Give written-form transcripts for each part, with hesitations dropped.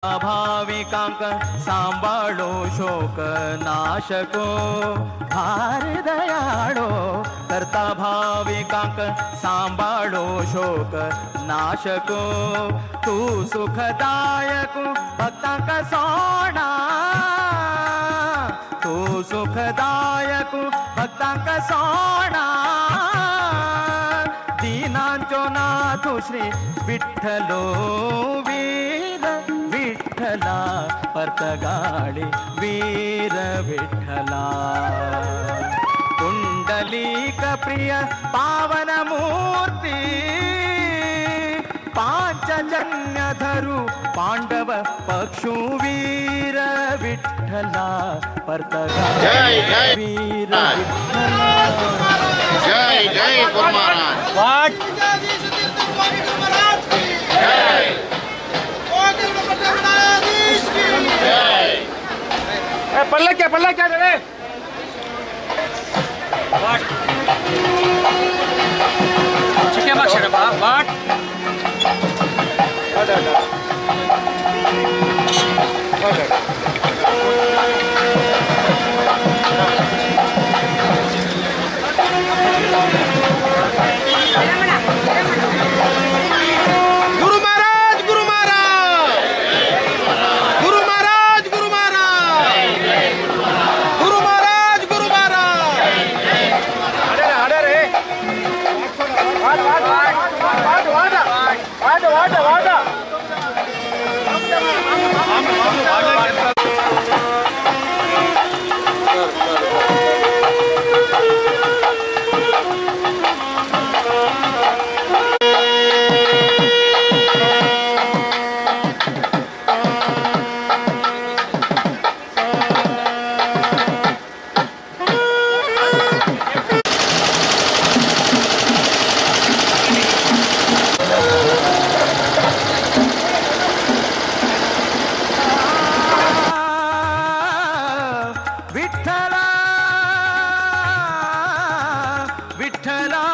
भाविकांक सांबाळो शोक नाशको भार दयाळो करता भाविकांक सांबाळो शोक नाशको तू सुखदायक भक्तांक सोणा तू सुखदायक भक्तांक सोणा दीनांचो नाथ श्री विठ्ठलो वीर विठ्ठला पर्तगाळी वीर विठ्ठला कुंडलीक प्रिय पावन मूर्ती पांचजन्य धरू पांडव पक्षु वीर विठ्ठला पर्तगाळी वीर विठ्ठला जय जय गुरु महाराज। वाट पल्ला क्या रे वाट चिके माक्षर बा वाट गुरु महाराज गुरु महाराज गुरु महाराज गुरु महाराज गुरु महाराज गुरु महाराज। अरे अरे रे वाट वाट वाट वाट वाट वाट वाट वाट। विठ्ठला विठ्ठला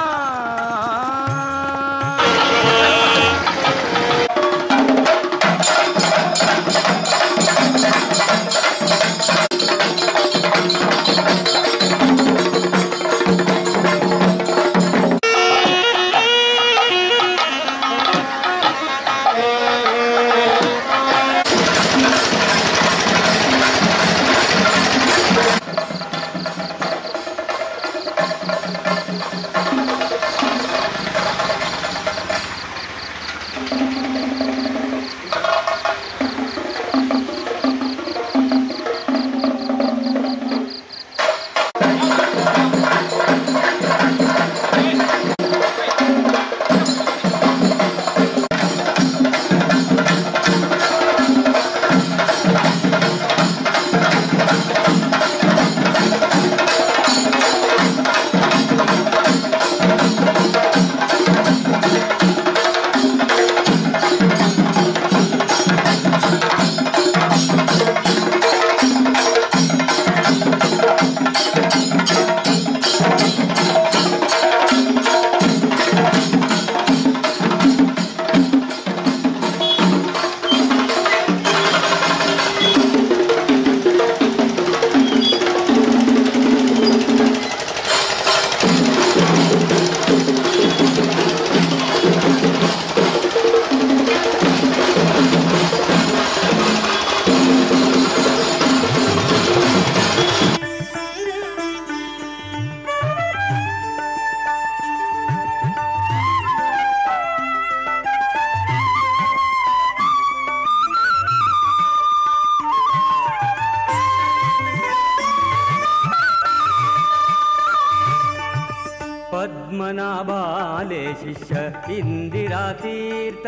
पद्मनाभाले शिष्य इंदिरा तीर्थ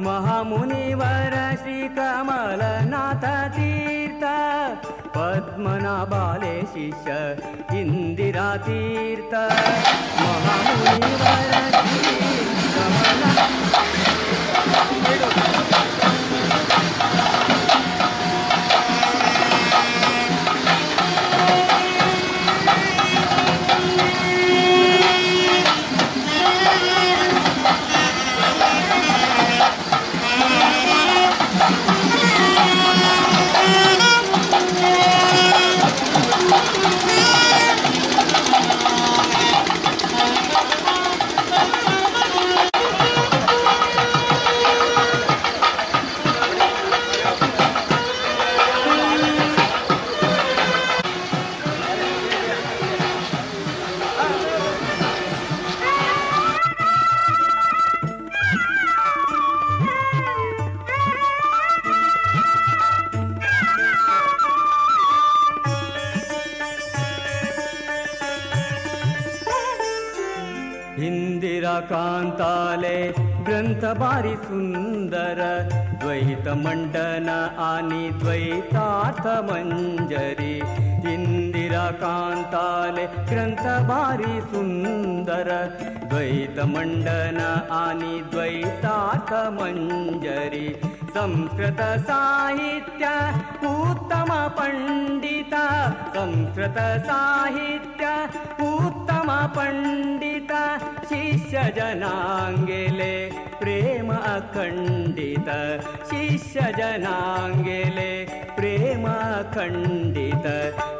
महामुनिवर श्री कमलनाथ तीर्थ पद्मनाभाले शिष्य इंदिरा तीर्थ महामुनिवर श्री कमलनाथ। Thank you. कांताले ग्रंथ बारी सुंदर द्वैत मंडन आणि द्वैतार्थ मंजरी। इंदिरा कांताले ग्रंथ बारी सुंदर द्वैत मंडन आणि द्वैतार्थ मंजरी। संस्कृत साहित्य उत्तम पंडित संस्कृत साहित्य उत्तम पंडित शिष्य जनांगेले प्रेम अखंडित शिष्य जनांगेले प्रेम अखंडित।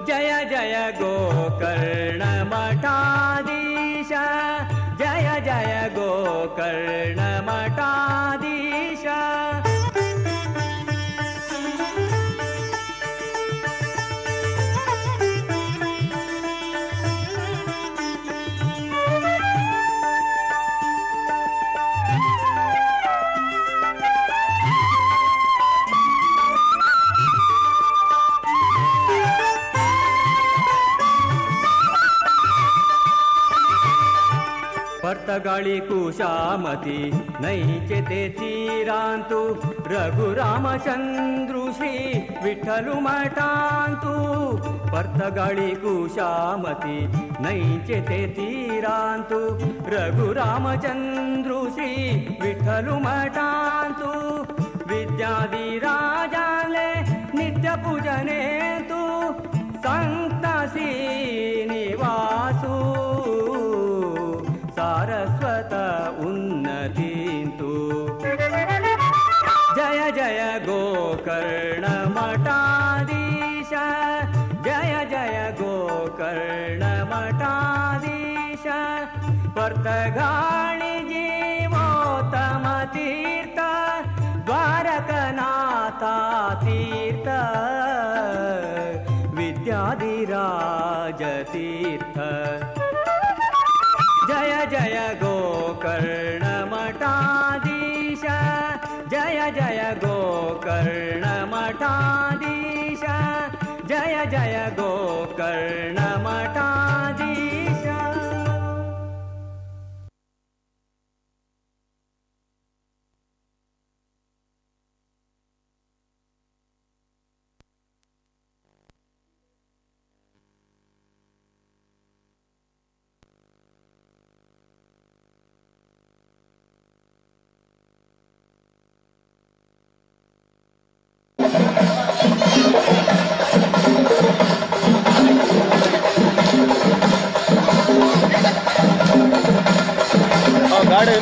जय जय गोकर्ण मठाधीश जय जय गोकर्ण मठाधीश। पर्तगाळी कुशामती नैचे ते तीरांतु रघुरामचंद्रु श्री विठ्ठलु मठांतु। पर्तगाळी कुशामती नैचे ते तीरांतु रघुरामचंद्रु श्री विठ्ठलु मठांतु। विद्यादि राजाले नित्य पूजनेतु संत श्रीनिवासु सारस्वत उन्नतींतु। जय जय गोकर्ण मठाधीश जय जय गोकर्ण मठाधीश। पर्तगाळी जीवोत्तम तीर्थ द्वारकनाथा तीर्थ विद्याधिराज तीर्थ। जय जय गोकर्ण मठाधीश जय जय गोकर्ण मठाधीश जय जय गोकर्ण मठाधीश। ಗಾಡಿ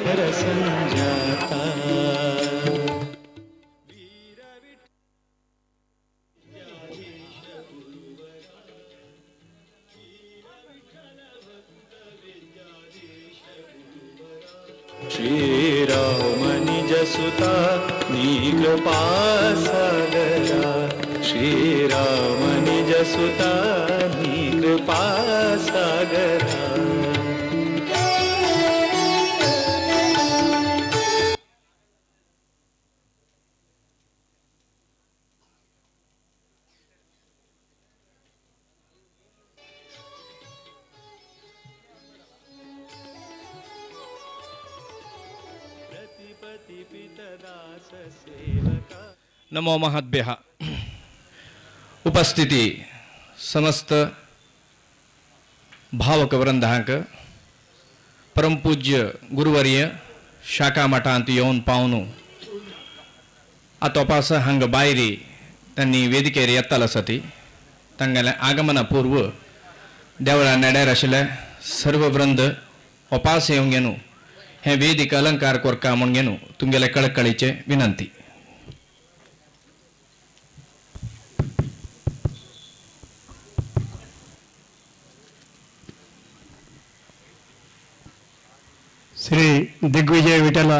सागर संजाता। श्री राम निज सुता नी कृपा सागरा, श्री राम निज सुता नी कृपा सागरा। नमो महाद्भ्यः। उपस्थिति समस्त भावक वृंदांक परमपूज्य गुरुवर्य शाखा मठांत येवन पावनु आतां हांगा बायरी तांणी वेदिकेर येताल आसा ती तांगेलें आगमना पूर्व देवळा नेड्यार आशिल्ले सर्व वृंद ओपास येवंक घेनु हें वेदिक अलंकार कोरका म्हूण घेनु तुमगेले कळकळीचे विनंती। श्री दिग्विजय विठल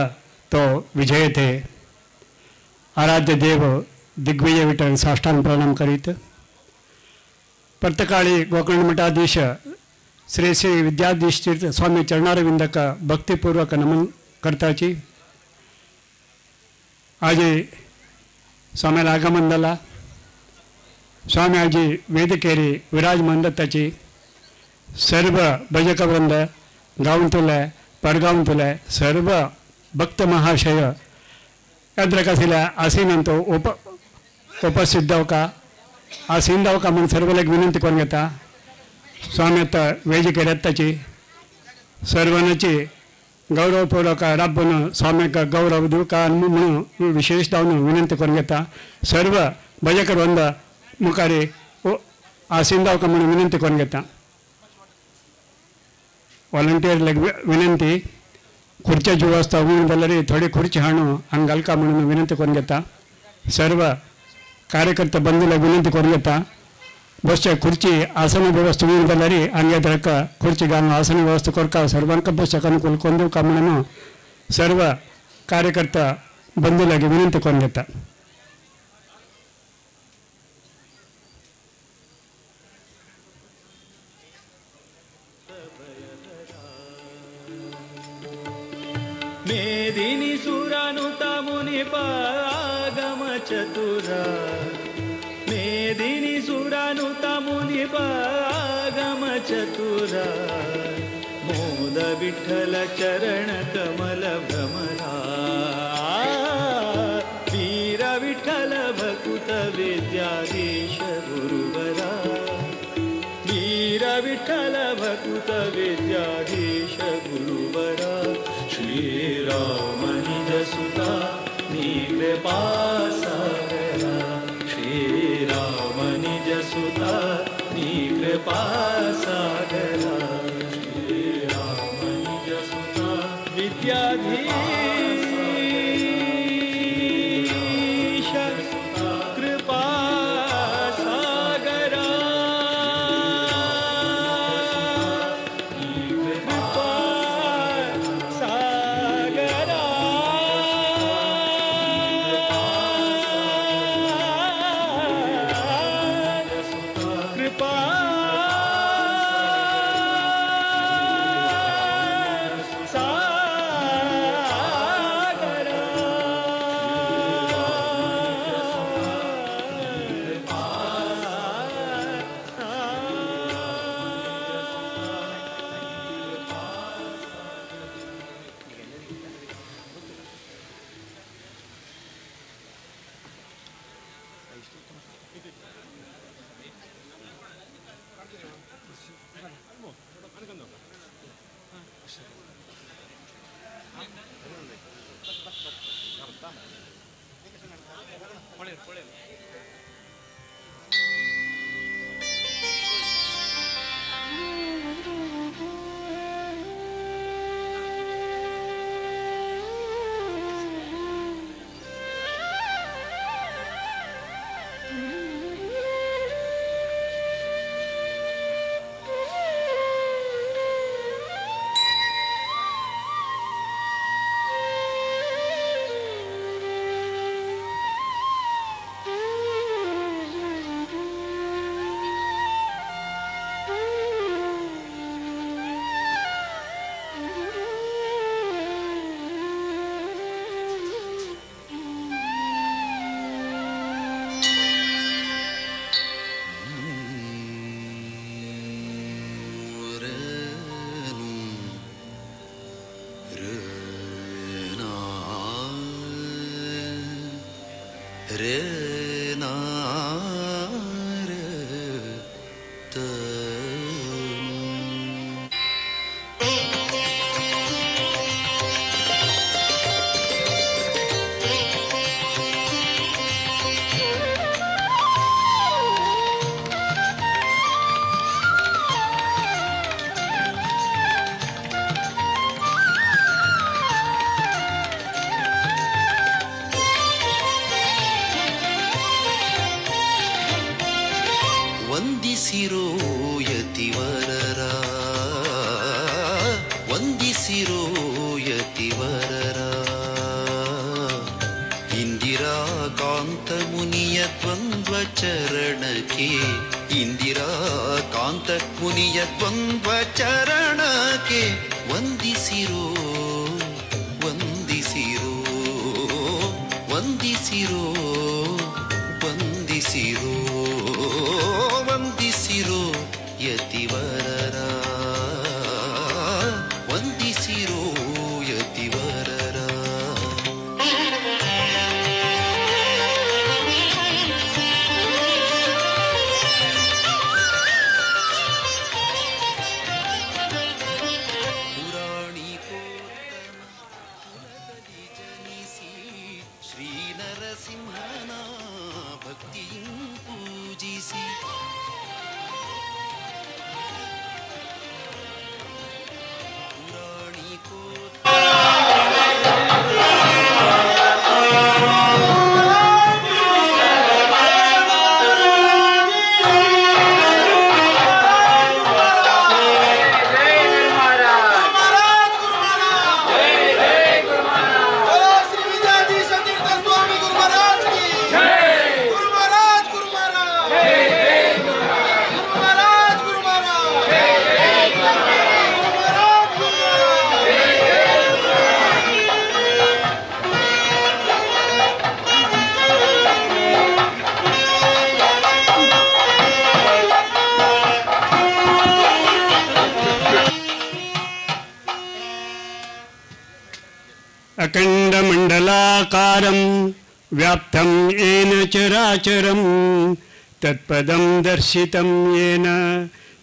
तो विजय थे। आराध्य देव दिग्विजय विठल साष्टांग प्रणाम करीत परतकाळी गोकर्ण मठाधीश श्री श्री विद्याधीश तीर्थ स्वामी चरणारविंदक भक्तिपूर्वक नमन करताची। आज स्वामीला आगमन जाला। स्वामी आजी वेदिकेरी विराजमान दत्ताची सर्व भजकवृंद गांवतुले परगांवतुले सर्व भक्त महाशय एद्रकसिल्या आसीनंतो उपस्थित जावका आसीन जावका म्हूण सर्वलेक विनंती करून घेता। स्वामी आतां वेदिकेर येताची सर्वांची गौरवपूर्वक राबून स्वामीक गौरव दिवका म्हणून विशेष जावन विनंती करून घेता। सर्व भजक वृंद मुखार आसीन जावका म्हणून विनंती करून घेता। वॉलंटियर विनंती खुर्च्या ज्यो आसता उण जाल्यार थोडी खुर्ची हाणू हांगा घालका म्हणून विनंती करून घेता। सर्व कार्यकर्ता बंधूला विनंती करून घेता। बसच्या खुर्ची आसन व्यवस्था उण जाल्यार हांगा ताका खुर्ची घालून आसन व्यवस्था करका सर्वांक बसच्या अनुकूल करून दिवका म्हणून सर्व कार्यकर्ता बंधूला विनंती करून घेता। मेदिनी सुरानुता मुनिप आगम चतुरा, मेदिनी सुरानुता मुनिप आगम चतुरा, मोद विठ्ठल चरण कमल भ्रमरा, वीर विठ्ठल भकुत विद्याधीश गुरुवरा, वीर विठ्ठल भकुत विद्याधीश गुरुवरा। श्री राम निज सुता नी कृपा सागरा, श्री राम निज सुता नी कृपा सागरा, श्री राम निज सुता विद्याधीश कृपा सागरा, कृपा सागरा। कृपा सागरा। रे ना रे त ವಂದಿಸಿರೋ ಯತಿವರರ ವಂದಿಸಿರೋ ಯತಿವರರ ಇಂದಿರಾಕಾಂತ ಮುನಿಯ ದ್ವಂದ್ವ ಚರಣಕ್ಕೆ ಇಂದಿರಾಕಾಂತ ಮುನಿಯ ದ್ವಂದ್ವ ಚರಣಕ್ಕೆ ವಂದಿಸಿರೋ ವಂದಿಸಿರೋ ವಂದಿಸಿರೋ ವಂದಿಸಿರೋ ವಂದಿಸಿರೋ ಯತಿವರರ ವಂದಿಸಿರೋ ಯತಿವರರ. ಪುರಾಣಿಕೋತ್ತಮ ಕುಲದಲ್ಲಿ ಜನಿಸಿ ಶ್ರೀ ನರಸಿಂಹನ ಭಕ್ತಿಯು ಪೂಜಿಸಿ अखण्डमण्डलाकारं व्याप्तं येन चराचरं तत्पदं दर्शितं येन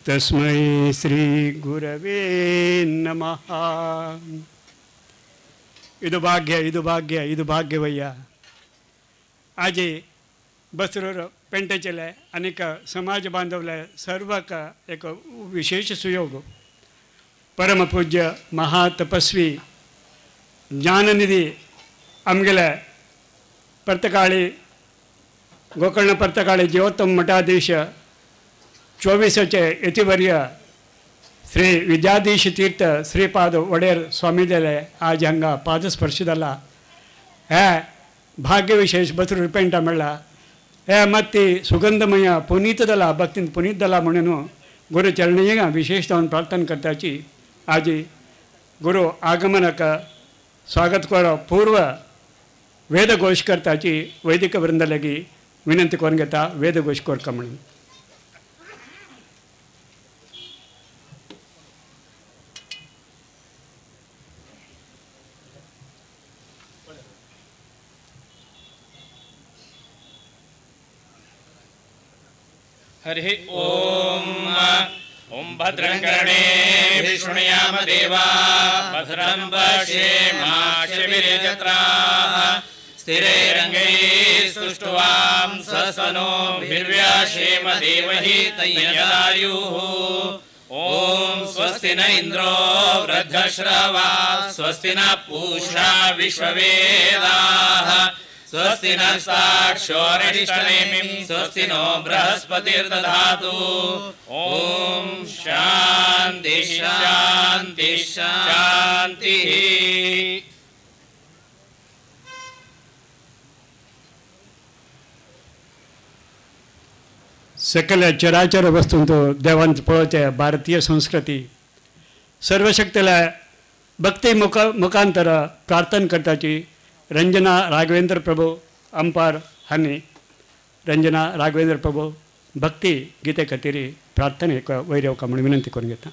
तस्मै श्रीगुरवे नमः. ಇದು ಭಾಗ್ಯ, ಇದು ಭಾಗ್ಯ, ಇದು ಭಾಗ್ಯವಯ್ಯ. आजे बसरूर पेंटेचेले अनेक समाज बांधवले सर्वक एक विशेष सुयोग. परमपूज्य महातपस्वी ज्ञाननिधी आमगेले पर्तकाळी गोकर्ण पर्तकाळी जीवोत्तम मठाधीश 24चे यतिवर्य श्री विद्याधीश तीर्थ श्रीपाद वडेर स्वामीदेले आज हांगा पादस्पर्श जाला. हे भाग्यविशेष बसरूर पेंटा म्हणला हे मत्ती सुगंधमय पुनीत जाला, भक्तीन पुनीत जाला म्हणून गुरु चरणीय विशेष जावन प्रार्थना करताची. आजी गुरु आगमनाक स्वागत करो पूर्व वेदघोष करताची वैदिक वृंदलागी विनंती करून घेता वेदघोष करका म्हणून. हरि ओम. ओम भद्रं कर्णेभिः शृणुयाम देवा भद्रं पश्येमाक्षभिर्यजत्राः स्थिरैरङ्गैः स्तुष्ट्वां ससनोभिर्व्याशेम देवहितं यदायुः. ॐ स्वस्ति न इन्द्रो वृद्धश्रवाः स्वस्ति नः पूषा विश्ववेदाः स्वस्ति नस्ताक्षोरिष्टनेमिं स्वस्ति नो बृहस्पतिर्दधातु. ॐ शान्ति शान्ति शान्तिः. सकल चराचर वस्तूंचो देवान पळोवचे भारतीय संस्कृती सर्वशक्तीला भक्ती मुखांतर प्रार्थना करताची रंजना राघवेंद्र प्रभू अंपार हांणी रंजना राघवेंद्र प्रभू भक्ती गीते खातीर प्रार्थनेक वयर येवका म्हूण विनंती करून घेता.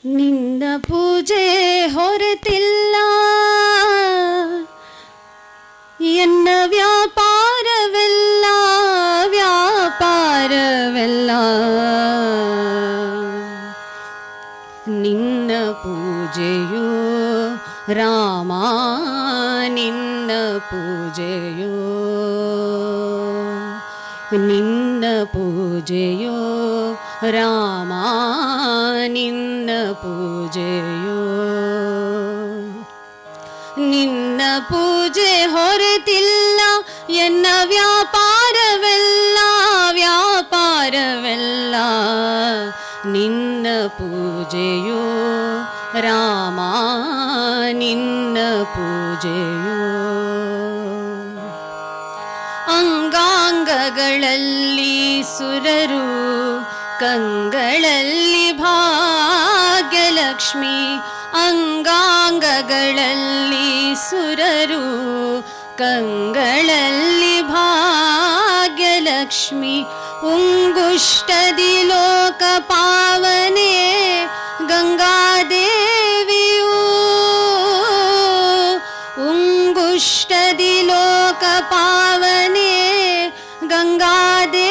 ನಿನ್ನ ಪೂಜೆ ಹೊರತಿಲ್ಲ ಎನ್ನ ವ್ಯಾಪಾರವೆಲ್ಲ ವ್ಯಾಪಾರವೆಲ್ಲ ನಿನ್ನ ಪೂಜೆಯೋ ರಾಮ ನಿನ್ನ ಪೂಜೆಯೋ ನಿನ್ನ ಪೂಜೆಯೋ ರಾಮ ನಿನ್ನ ಪೂಜೆಯೋ ನಿನ್ನ ಪೂಜೆ ಹೊರತಿಲ್ಲ ಎನ್ನ ವ್ಯಾಪಾರವೆಲ್ಲ ವ್ಯಾಪಾರವೆಲ್ಲ ನಿನ್ನ ಪೂಜೆಯೋ ರಾಮ ನಿನ್ನ ಪೂಜೆಯೋ ಅಂಗಾಂಗಗಳಲ್ಲಿ ಸುರರು ಕಂಗಳಲ್ಲಿ ಭಾಗ್ಯಲಕ್ಷ್ಮಿ ಅಂಗಾಂಗಗಳಲ್ಲಿ ಸುರರು ಕಂಗಳಲ್ಲಿ ಭಾಗ್ಯಲಕ್ಷ್ಮಿ ಉಂಗುಷ್ಟದಿ ಲೋಕ ಪಾವನೆ ಗಂಗಾದೇವಿಯು ಉಂಗುಷ್ಟದಿ ಲೋಕ ಪಾವನೆ ಗಂಗಾದೇವಿಯು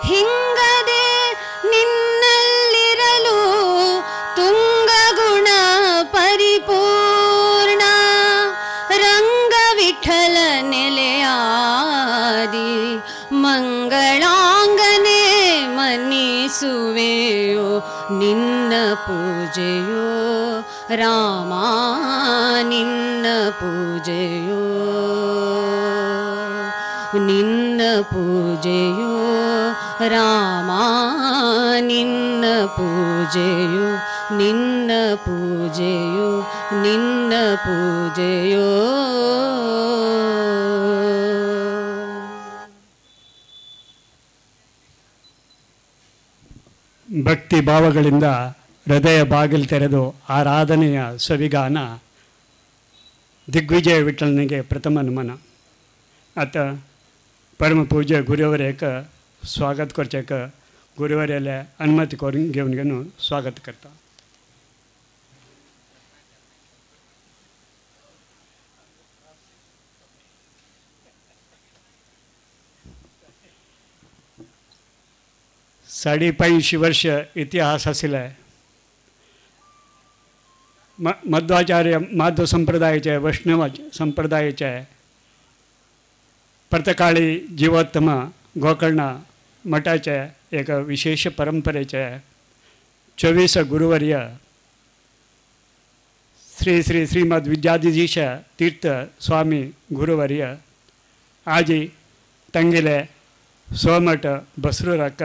ಹಿಂಗದೆ ನಿನ್ನಲ್ಲಿರಲು ತುಂಗಗುಣ ಪರಿಪೂರ್ಣ ರಂಗವಿಠಲ ನೆಲೆಯಾದಿ ಮಂಗಳಾಂಗನೆ ಮನ್ನಿಸುವೆಯೋ ನಿನ್ನ ಪೂಜೆಯೋ ರಾಮ ನಿನ್ನ ಪೂಜೆಯೋ ನಿನ್ನ ಪೂಜೆಯೋ ರಾಮ ನಿನ್ನ ಪೂಜೆಯೋ ನಿನ್ನ ಪೂಜೆಯೋ ನಿನ್ನ ಪೂಜೆಯೋ. ಭಕ್ತಿ ಭಾವಗಳಿಂದ ಹೃದಯ ಬಾಗಿಲು ತೆರೆದು ಆರಾಧನೆಯ ಸವಿಗಾನ ದಿಗ್ವಿಜಯ ವಿಠಲನಿಗೆ ಪ್ರಥಮ ನಮನ. ಆತ परम पूज्य गुरुवरेक स्वागत करचेक गुरुवरेले अनुमती करून घेवन घेवन स्वागत करता. 550 वर्ष इतिहास आशिल्ले मध्वाचार्य माध्व संप्रदायाचे वैष्णव संप्रदायाचे प्रतकाळी जीवोत्तम गोकर्ण मठाचे एक विशेष परंपरेचे 24 गुरुवर्य श्री श्री श्रीमद विद्याधीश तीर्थ स्वामी गुरुवर्य आजी तंगिले सोमठ बसरूराक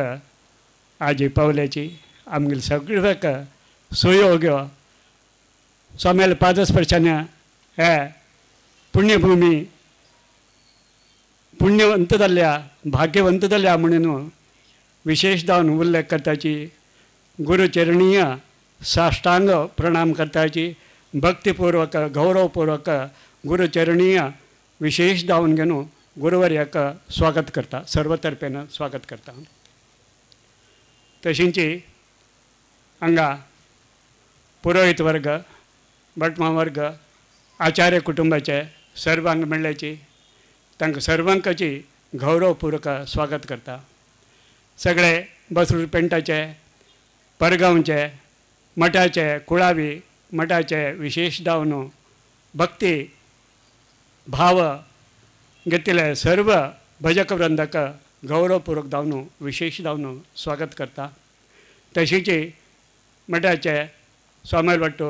आजी पावल्याची आमगेले सगळ्याक सुयोग स्वाम्याले पादस्पर्शाने हे पुण्यभूमी पुण्यवंत जाल्ल्या भाग्यवंत जाल्ल्या म्हणून विशेष जावन उल्लेख करताची गुरुचरणीय साष्टांग प्रणाम करताची भक्तिपूर्वक गौरवपूर्वक गुरुचरणीय विशेष जावन घेवन गुरुवर्याक स्वागत करता सर्वतर्फेन स्वागत करता. तशींच हांगा पुरोहित वर्ग भटमा वर्ग आचार्य कुटुंबाचे सर्वांक मेळ्ळ्याची तांकां सर्वांकाची गौरवपूर्वक स्वागत करता. सगळे बसरूर पेंटाचे परगांवचे मठाचे कुळावी मठाचे विशेष जावन भक्ती भाव घेतिल्ले सर्व भजक वृंदाक गौरवपूर्वक जावन विशेष जावन स्वागत करता. तशीच मठाचे स्वामेल भट्टो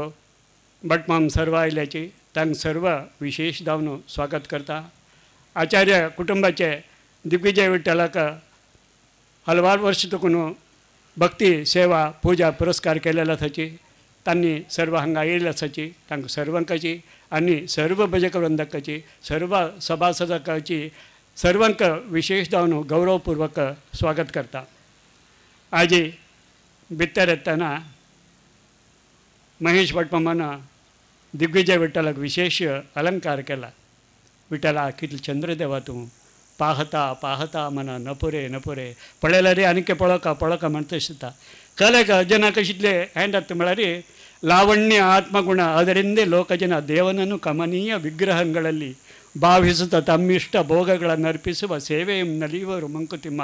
भटमाम सर्व आयल्याची तांकां सर्व विशेष जावन स्वागत करता. आचार्य कुटुंबाचे दिग्विजय विठ्ठलाक हलवार वर्ष तुकून भक्ती सेवा पूजा पुरस्कार केलेलो आसाची तांणी सर्व हांगा येयल्ले आसाची तांकां सर्वांकाची आनी सर्व भजक वृंदकाची सर्व सभासदकाची सर्वांक विशेष जावन गौरवपूर्वक स्वागत करता. आजी भितर येतना महेश भटमामान दिग्विजय विठ्ठलाक विशेष अलंकार केला. विठ्ठला कितलो चंद्रदेवा तूं पाहता पाहता मन नपुरे नपुरे पळयल्यार आनीक पळोवका पळोवका म्हणटा दिसता. कलेक ಜನ ಕಶಿದ್ಲೆ ಹ್ಯಾಂಡ್ म्हळ्यार ಲಾವಣ್ಯ ಆತ್ಮಗುಣ ಅದರಿಂದೇ ಲೋಕಜನ ದೇವನನ್ನು ಕಮನೀಯ ವಿಗ್ರಹಗಳಲ್ಲಿ ಭಾವಿಸುತ್ತ ತಮ್ಮಿಷ್ಟ ಭೋಗಗಳನ್ನು ಅರ್ಪಿಸುವ ಸೇವೆಯು ನಲಿಯುವರು ಮಂಕುತಿಮ್ಮ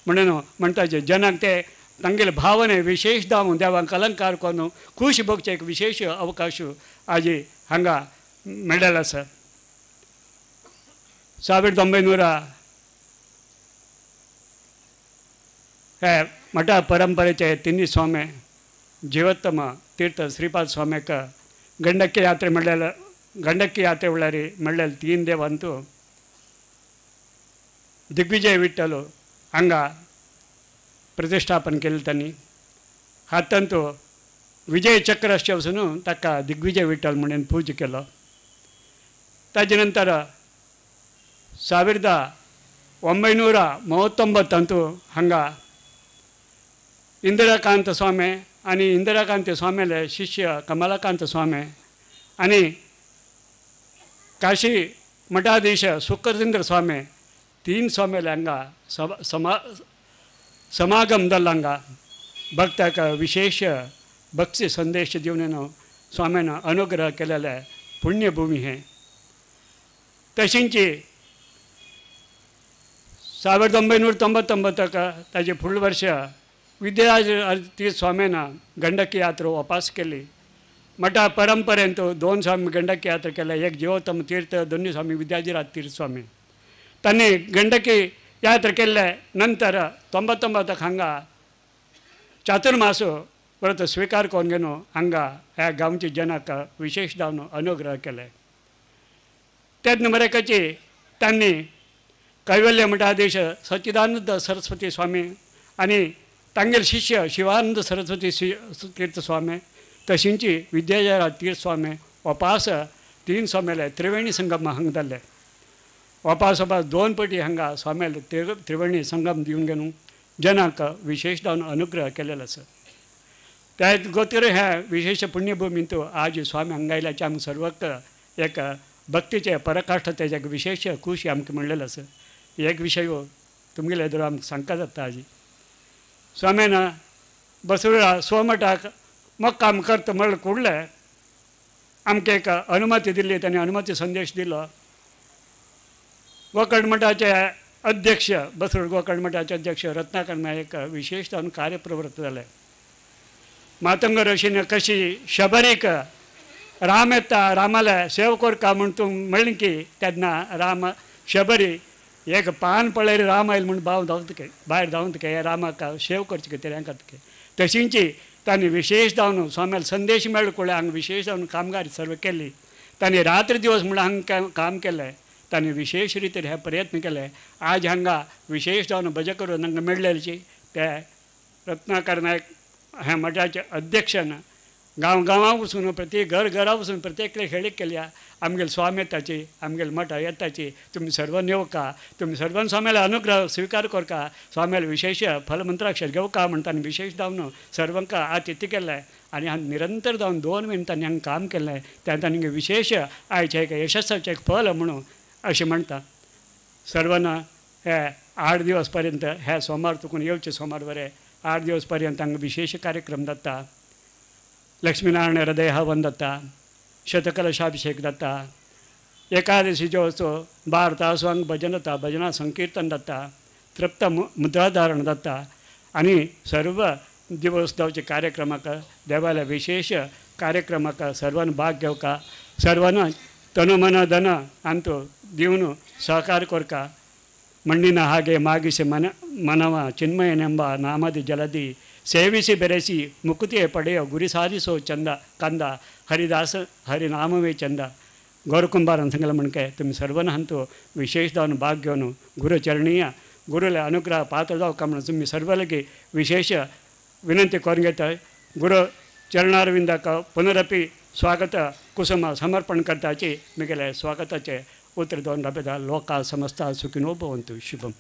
म्हणून म्हणटाचे जनाक ते तांगेले भावने विशेष दावून देवांक अलंकार करून खूश भोगचे एक विशेष अवकाश आजी हांगा मेळ्ळेलो आसा. 1900 हे मठा परंपरेचे तिन्ही स्वामी जीवोत्तम तीर्थ श्रीपाद स्वाम्याक गंडकी यात्रे म्हणलेलं गंडकी यात्रे म्हणल्यार म्हणलेले तीन देवांतू दिग्विजय विठ्ठल हांगा प्रतिष्ठापन केलें तांणी. हातंतू विजय चक्र आसचें वचून ताका दिग्विजय विठ्ठल म्हणून पूजा केलो. ताजे नंतर 1939 हांगा इंदिराकांत स्वामी आनी इंदिराकांत स्वामीले शिष्य कमलाकांत स्वामी आनी काशी मठाधीश सुखचंद्र स्वामी तीन स्वामीले हांगा समागम जाल्लो हांगा भक्ताक विशेष भक्ती संदेश दिवन स्वाम्यान अनुग्रह केलेले पुण्यभूमी हें. तशींच 1999 ताजे फुडलें वर्ष विद्याराज तीर्थ स्वाम्यान गंडकी यात्रा वापास केली. मठा परंपरेन दोन स्वामी गंडकी यात्रा केल्या, एक जीवोत्तम तीर्थ, दोन्ही स्वामी विद्याजीराज तीर्थ स्वामी. तांणी गंडकी यात्रा केल्ले नंतर 99 हांगा चातुर्मास व्रत स्विकार करून घेवन हांगा ह्या गांवच्या जनाक विशेष जावन अनुग्रह केले. तेच नंबरेकाची तांणी कैवल्य मठाधीश सच्चिदानंद सरस्वती स्वामी आनी तांगेले शिष्य शिवानंद सरस्वती तीर्थ स्वामी तशींची विद्याजरा तीर्थ स्वामी वापास तीन स्वामीले त्रिवेणी संगम हांगा जाल्ले. वापास वापास दोन पटी हांगा स्वामीले त्रिवेणी संगम दिवन घेवन जनाक विशेष जावन अनुग्रह केलेलो आसा. त्या गोत्र ह्या विशेष पुण्यभूमींत आज स्वामी हांगा आयल्याचे आमकां सर्वांक एक भक्तीचे पराकाष्ठतेचे एक विशेष खुशी आमकां म्हणलेलो आसा. एक विशय तुमगेले एदोळ आमकां सांगता जाता. आजी स्वाम्यान बसरुळा स्वमठाक मुक्काम करता म्हणलें कुडलें आमकां एक अनुमती दिल्ली, तांणी अनुमती संदेश दिलो. गोकर्ण मठाचे अध्यक्ष बसरूळ गोकर्ण मठाचे अध्यक्ष रत्नाकर नायक विशेष जावन कार्यप्रवृत्त जाले. मातंग ऋषीन कशी शबरीक राम येता रामाले सेव करका म्हूण तूं म्हणलें की तेन्ना राम शबरी एक पान पळयली राम आयल म्हूण भाव धांवता के भायर धांवता के रामाक सेव करचे कितें करता तशींची तांणी विशेष जावन स्वाम्याले संदेश मेळ्ळो कुळे हांगा विशेष जावन कामगार सर्व केली. तांणी रात्र दिवस म्हणून हांगा काम केलें. तांणी विशेष रितीन हे प्रयत्न केले. आज हांगा विशेष जावन भजन करून हांगा मेळ्ळेची ते रत्नाकर नायक ह्या मठाचे अध्यक्षान गांव गांवां वचून प्रत्येक घर घरा वचून प्रत्येकले खेळी केल्या. आमगेले स्वामी येताची आमगेले मठा येताची तुमी सर्व नेवका, तुमी सर्वान स्वाम्याले अनुग्रह स्विकार करका, स्वाम्याले विशेष फलमंत्राक्षर घेवका म्हणटा आनी विशेष जावन सर्वांक आतिथ्य केलें आनी हांगा निरंतर जावन 2 म्हयने तांणी हांगा काम केलें. त्या तांणी विशेष आयचें एक यशस्साचें एक फल म्हणून अशें म्हणटा. सर्वांना हे 8 दिवस पर्यंत ह्या सोमार चुकून येवचे सोमार बरें 8 दिवस पर्यंत हांगा विशेष कार्यक्रम जाता. लक्ष्मीनारायण हृदय हवन जाता, शतकलशाभिषेक जाता, एकादशी जो असो 12 तास हांगा भजन जाता, भजना संकीर्तन जाता, तृप्त मुद्राधारण जाता आनी सर्व दिवस जावचे कार्यक्रमाक देवाल्या विशेष कार्यक्रमाक सर्वान भाग घेवका, सर्वान तनु मन धन अंतु दिवन सहकार करका. ಮಣ್ಣಿನ ಹಾಗೆ ಮಾಗಿಸಿ ಮನವ ಚಿನ್ಮಯನೆಂಬ ನಾಮದಿ ಜಲದಿ ಸೇವಿಸಿ ಬೆರೆಸಿ ಮುಕುತಿಯ ಪಡೆಯೋ ಗುರಿ ಸಾಧಿಸೋ ಚಂದ ಕಂದ ಹರಿದಾಸ ಹರಿನಾಮವೇ ಚಂದ. ಗೌರಕುಂಬಾರ ಸಂಗಲ ಮಣಕೆ ತುಮಿ ಸರ್ವನ ಹಂತು ವಿಶೇಷದವನು ಭಾಗ್ಯವನು ಗುರುಚರಣೀಯ ಗುರುಲ ಅನುಗ್ರಹ ಪಾತ್ರದಾವ ಕಮಣ ತುಮಿ ಸರ್ವಲಿಗೆ ವಿಶೇಷ ವಿನಂತಿ ಕೋರಂಗೇತ ಗುರು ಚರಣಾರವಿಂದಕ ಪುನರಪಿ ಸ್ವಾಗತ ಕುಸುಮ ಸಮರ್ಪಣ करताची मिगेले स्वागताचे उत्तर दोन रबेदा लोका समस्ता सुखिनो भवन्तु. शुभम.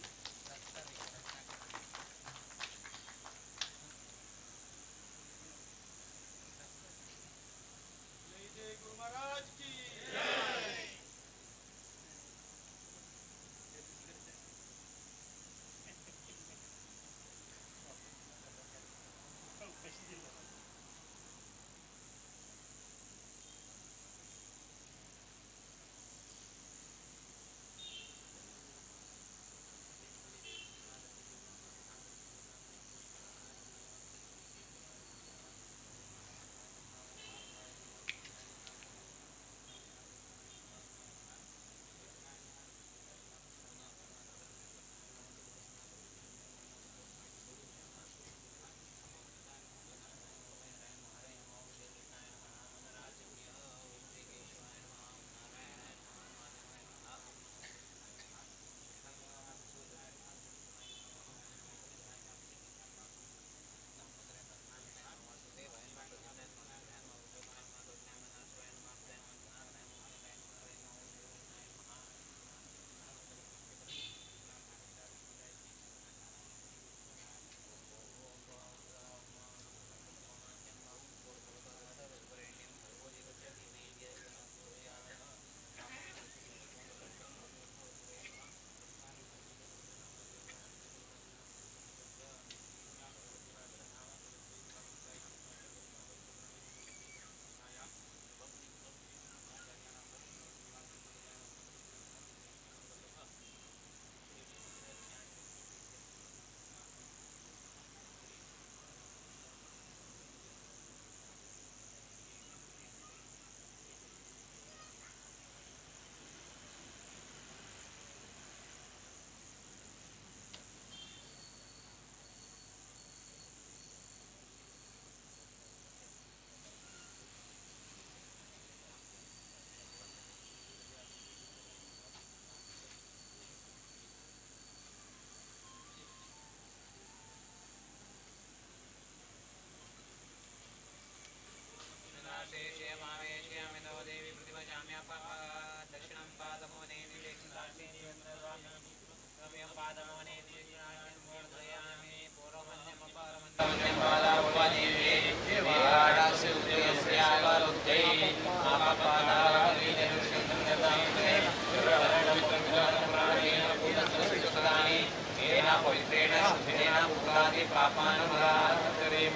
पापानमरातरेम।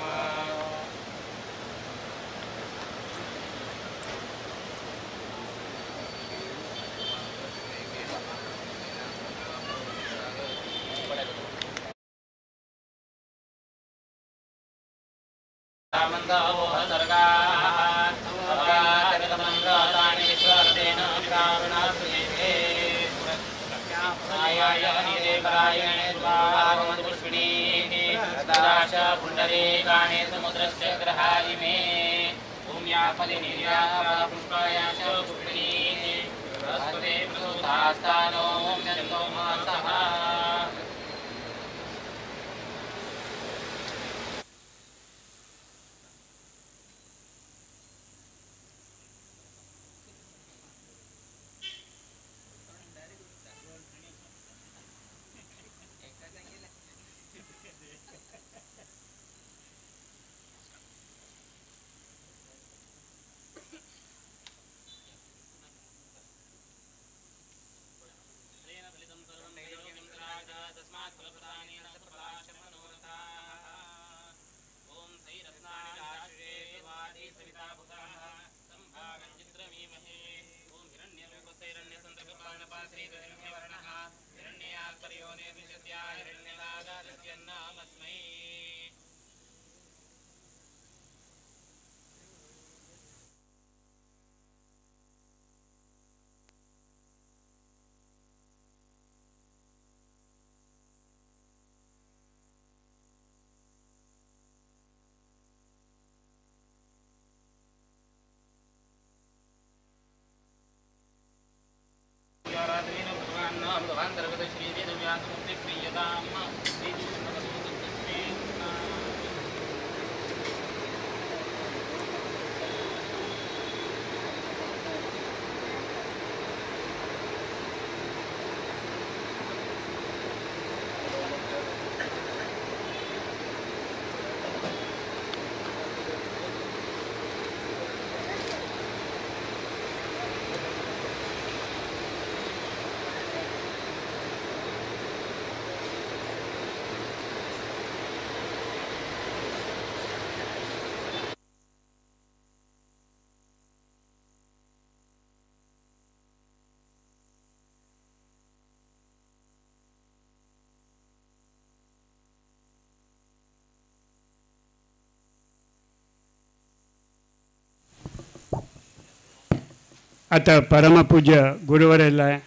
आता परमपूज्य गुरुवरेला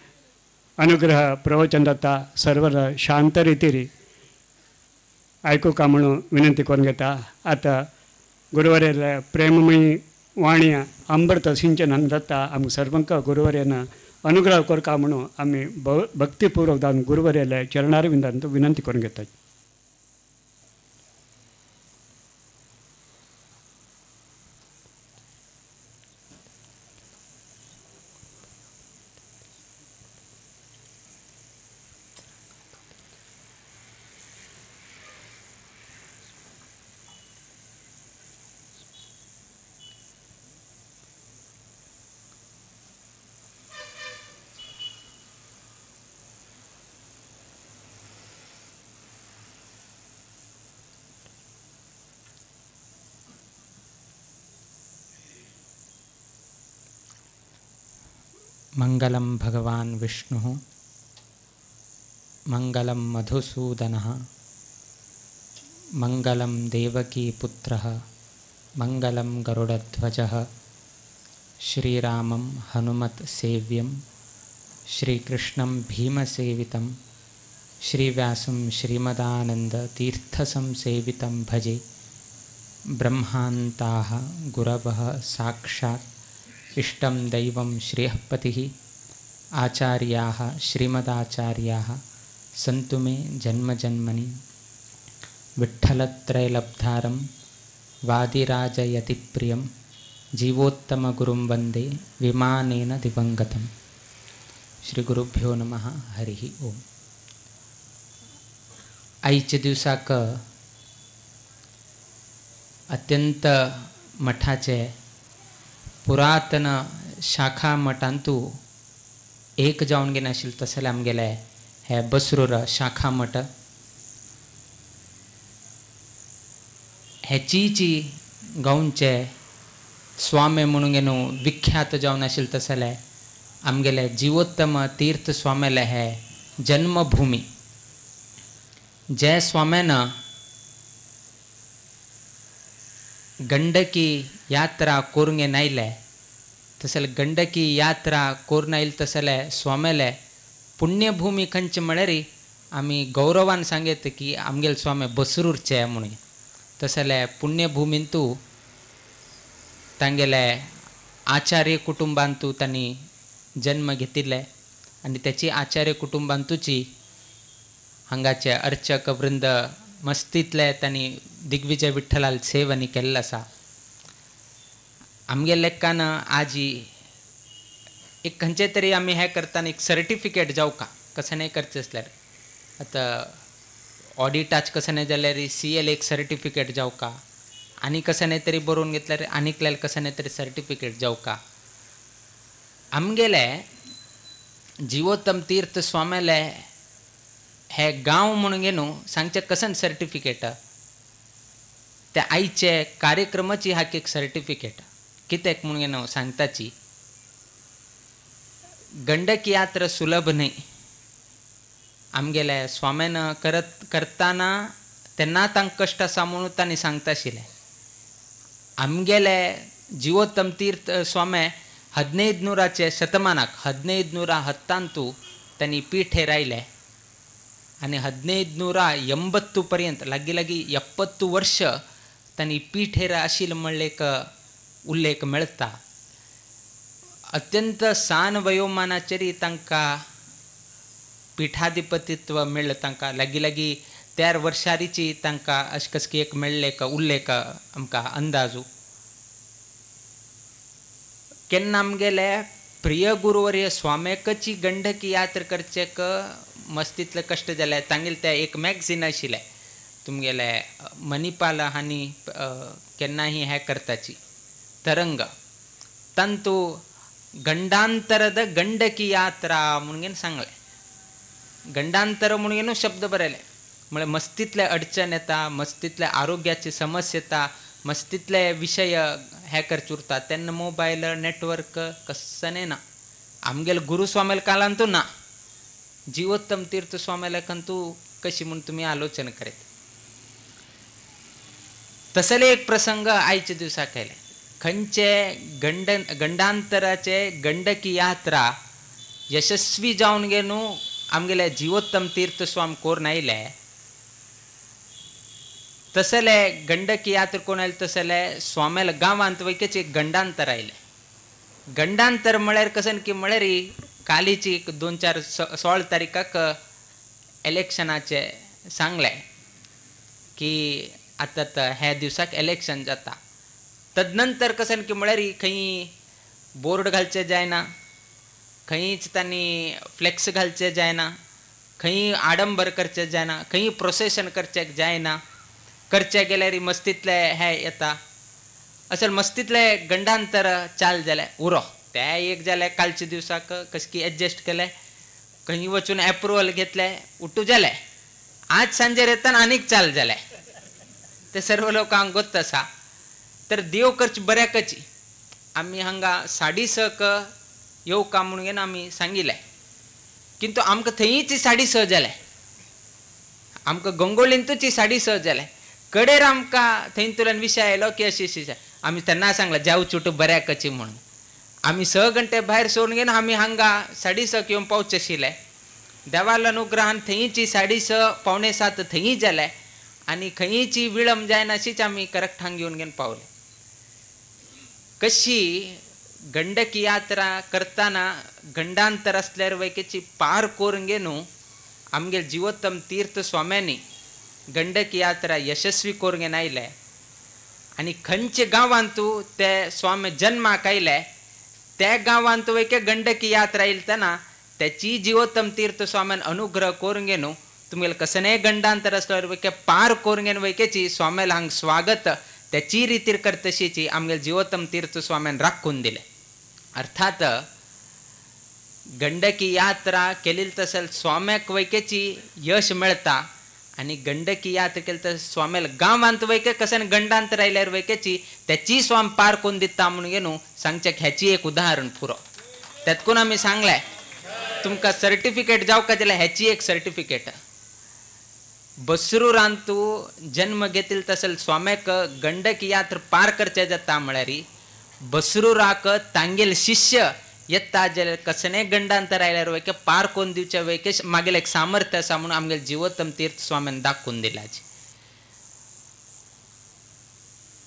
अनुग्रह प्रवचन जाता सर्वर शांत रितीरी आयकूका म्हणून विनंती करून घेता। आता गुरुवरेला प्रेममयी वाणी अमृत सिंचन जाता आमकां सर्वांक गुरुवरेन अनुग्रह करका म्हणून आमी भक्तिपूर्वक जावन गुरुवरेला चरणारविंदांत विनंती करून घेतात। मंगलं भगवान विष्णुः, मंगलं मधुसूदनः, मंगलं देवकीपुत्रः, मंगलं गरुडध्वजः, श्रीरामं हनुमत्सेव्यं, श्रीकृष्णं भीमसेवितं, श्रीव्यासं श्रीमदानन्दतीर्थसंसेवितं भजे। ब्रह्मान्ताः गुरवः साक्षात् इष्टं दैवं श्रेयःपतिः, आचार्याः श्रीमदाचार्याः सन्तु मे जन्मजन्मनि। विठ्ठलत्रयलब्धारं वादिराजयतिप्रियं जीवोत्तमगुरुं वन्दे विमानेन दिवङ्गतं। श्रीगुरुभ्यो नमः। हरिः ओम। आयचे दिवसाक अत्यंत मठाचे पुरातन शाखा मठांतू एक जावन गेले आशिल्लें तसलें आमगेलें हे बसरूर शाखा मठ। हेचीची गांवचे स्वामी म्हणून न्हू विख्यात जावन आशिल्ले तसले आमगेले जिवोत्तम तीर्थ स्वामीले हे जन्मभूमी जे स्वाम्यान गंडकी यात्रा करूंक नायले तसले गंडकी यात्रा करून आयले तसले स्वामीले पुण्यभूमी खंयचे म्हळ्यार आमी गौरवान सांगेत की आमगेले स्वामी बसरूरचे म्हणून तसले पुण्यभूमींतू तांगेले आचार्य कुटुंबांतू तांणी जन्म घेतिल्ले आनी त्याची आचार्य कुटुंबांतूची हांगाचे अर्चक वृंद मस्तींतले तांणी दिग्विजय विठ्ठलाल सेवांनी केल्लो आसा. आमगे लेखान आजी एक खंयचे तरी आमी हें करतना एक सर्टिफिकेट जावका कशें न्हय करचें आसल्यार आतां ऑडिटाच कशें न्हय जाल्यार सी एल एक सर्टिफिकेट जावका आनी कशें न्हय तरी बरोवन घेतल्यार आनीकल्यार कशें न्हय तरी सर्टिफिकेट जावका. आमगेले जिवोत्तम तीर्थ स्वामीले हे गांव म्हणून न्हू सांगचें कसन सर्टिफिकेट त्या आयचे कार्यक्रमाची हाक एक सर्टिफिकेट कित्याक म्हणून न्हू सांगताची गंडकी यात्रा सुलभ न्हय. आमगेले स्वाम्यान करत करतना तेन्ना तांकां कश्ट आसा म्हणून तांणी सांगता आशिल्लें. आमगेले जिवोत्तम तीर्थ स्वामी 1500 शतमानाक 1510 तांणी पीठेर आयले आनी 1580 पर्यंत लागीं लागीं 70 वर्ष तांणी पीठेर आशिल्लें म्हणलें एक उल्लेख मेळटा. अत्यंत सान वयोमानाचेर तांकां पिठाधिपतित्व मेळ्ळें. तांकां लागीं लागीं 13 वर्सांची तांकां अशें कसकी एक मेळ्ळें एक उल्लेख आमकां अंदाजू. केन्ना आमगेले प्रिय गुरुवर्य स्वाम्याकची गंडकी यात्रा करचेक मस्तींतले कश्ट जाले. तांगेले ते एक मॅगझीन आशिल्लें तुमगेले मणिपाल हांणी केन्नाही हें करताची तरंग तांतू गंडांतरद गंडकी यात्रा म्हणून सांगलें. गंडांतर म्हणून शब्द बरयले म्हळ्यार मस्तींतले अडचण येता, मस्तींतले आरोग्याची समस्या येता, मस्तींतले विशय हे करचे उरता तेन्ना मोबायल नेटवर्क कस्सने ना. आमगेले गुरुस्वामीले कालांतू ना, जिवोत्तम तीर्थ स्वामीले कंतू कशी म्हूण तुमी आलोचन करीत. तसले एक प्रसंग आयच्या दिवसाक आयले. खंयचे गंडांतराचे गंडकी यात्रा यशस्वी जावन गे न्हू आमगेले जिवोत्तम तीर्थ स्वामी कोरून आयले तसले गंडकी यात्रा कोण आयले तसले स्वामीले गांवांत वयकेच एक गंडांतर आयले. गंडांतर म्हळ्यार कशें की म्हळ्यार कालीची 2-4 16 तारीखाक इलेक्शनाचे सांगलें की आतां ह्या दिवसाक इलेक्शन जाता. तदनंतर कशें की म्हळ्यार खंय बोर्ड घालचे जायना, खंयच तांणी फ्लेक्स घालचे जायना, खंय आडंबर करचे जायना, खंय प्रोसेशन करचें जायना. करचे गेल्यार मस्तींतले हे येता असल मस्तींतले गंडांतर चाल जालें उरो ते एक जालें. कालच्या दिवसाक कशें की एडजस्ट केलें, खंय वचून एप्रुवल घेतलें, उठू जालें. आज सांजेर येतना आनीक चाल जालें. ते सर्व लोकांक गोत्त आसा. तर देव करचे बऱ्याकची आमी हांगा 6:30 येवका म्हणून आमी सांगिल्लें, किंतु आमकां थंयच 6:30 जालें. आमकां गंगोळींतूच 6:30 जालें. कडेर आमकां थंयतल्यान विशय आयलो की अशी अशी आमी तेन्ना सांगलें जावं चुटू बऱ्याकची म्हणून. आमी 6 घंटे भायर सरून घेवन आमी हांगा 6:30 येवन पावचे आशिल्ले. देवाल्या अनुग्रहान थंयची 6:30 6:45 थंय जालें आनी खंयची विळंब जायनाशीच आमी करेक्ट हांगा येवन घेवन पावले. कशी गंडकी यात्रा करतना गंडांतर आसल्यार वैकेची पार करून घेवन आमगेले जिवोत्तम तीर्थ स्वाम्यांनी गंडकी यात्रा यशस्वी करून घेवन आयले आनी खंयच्या गांवांतू ते स्वामी जन्माक आयले त्या गांवांत वैके गंडकी यात्रा आयलतना त्याची जिवोत्तम तीर्थ स्वाम्यान अनुग्रह करून घेवन तुमगेले कसलेय गंडांतर आसल्यार वैके पार करून घेवन वैकेची स्वाम्याला हांग स्वागत त्याची रितीर करतशीची आमगेले जिवोत्तम तीर्थ स्वाम्यान राखून दिले. अर्थात गंडकी यात्रा केली तसल स्वाम्याक वैकेची यश मेळता आनी गंडकी यात्रा केली तर स्वाम्याला गांवांत वैके कशें गंडांत रायल्यार वैकेची त्याची स्वाम पार कोण दिता म्हणून न्हू सांगच्या ह्याची एक उदाहरण पुरो. त्यातकून आमी सांगलें तुमकां सर्टिफिकेट जावका जाल्यार ह्याची एक सर्टिफिकेट. बसरूरांतू जन्म घेतील तसल स्वाम्याक गंडकी यात्रा पार करचे जाता म्हळ्यार बसरूराक तांगेल शिष्य येता जाल्यार कसने गंडांतर आयल्यार वैके पार कोण दिवचे वैके मागेल एक सामर्थ्य आसा म्हणून आमगेल जिवोत्तम तीर्थ स्वाम्यान दाखोवन दिलाची.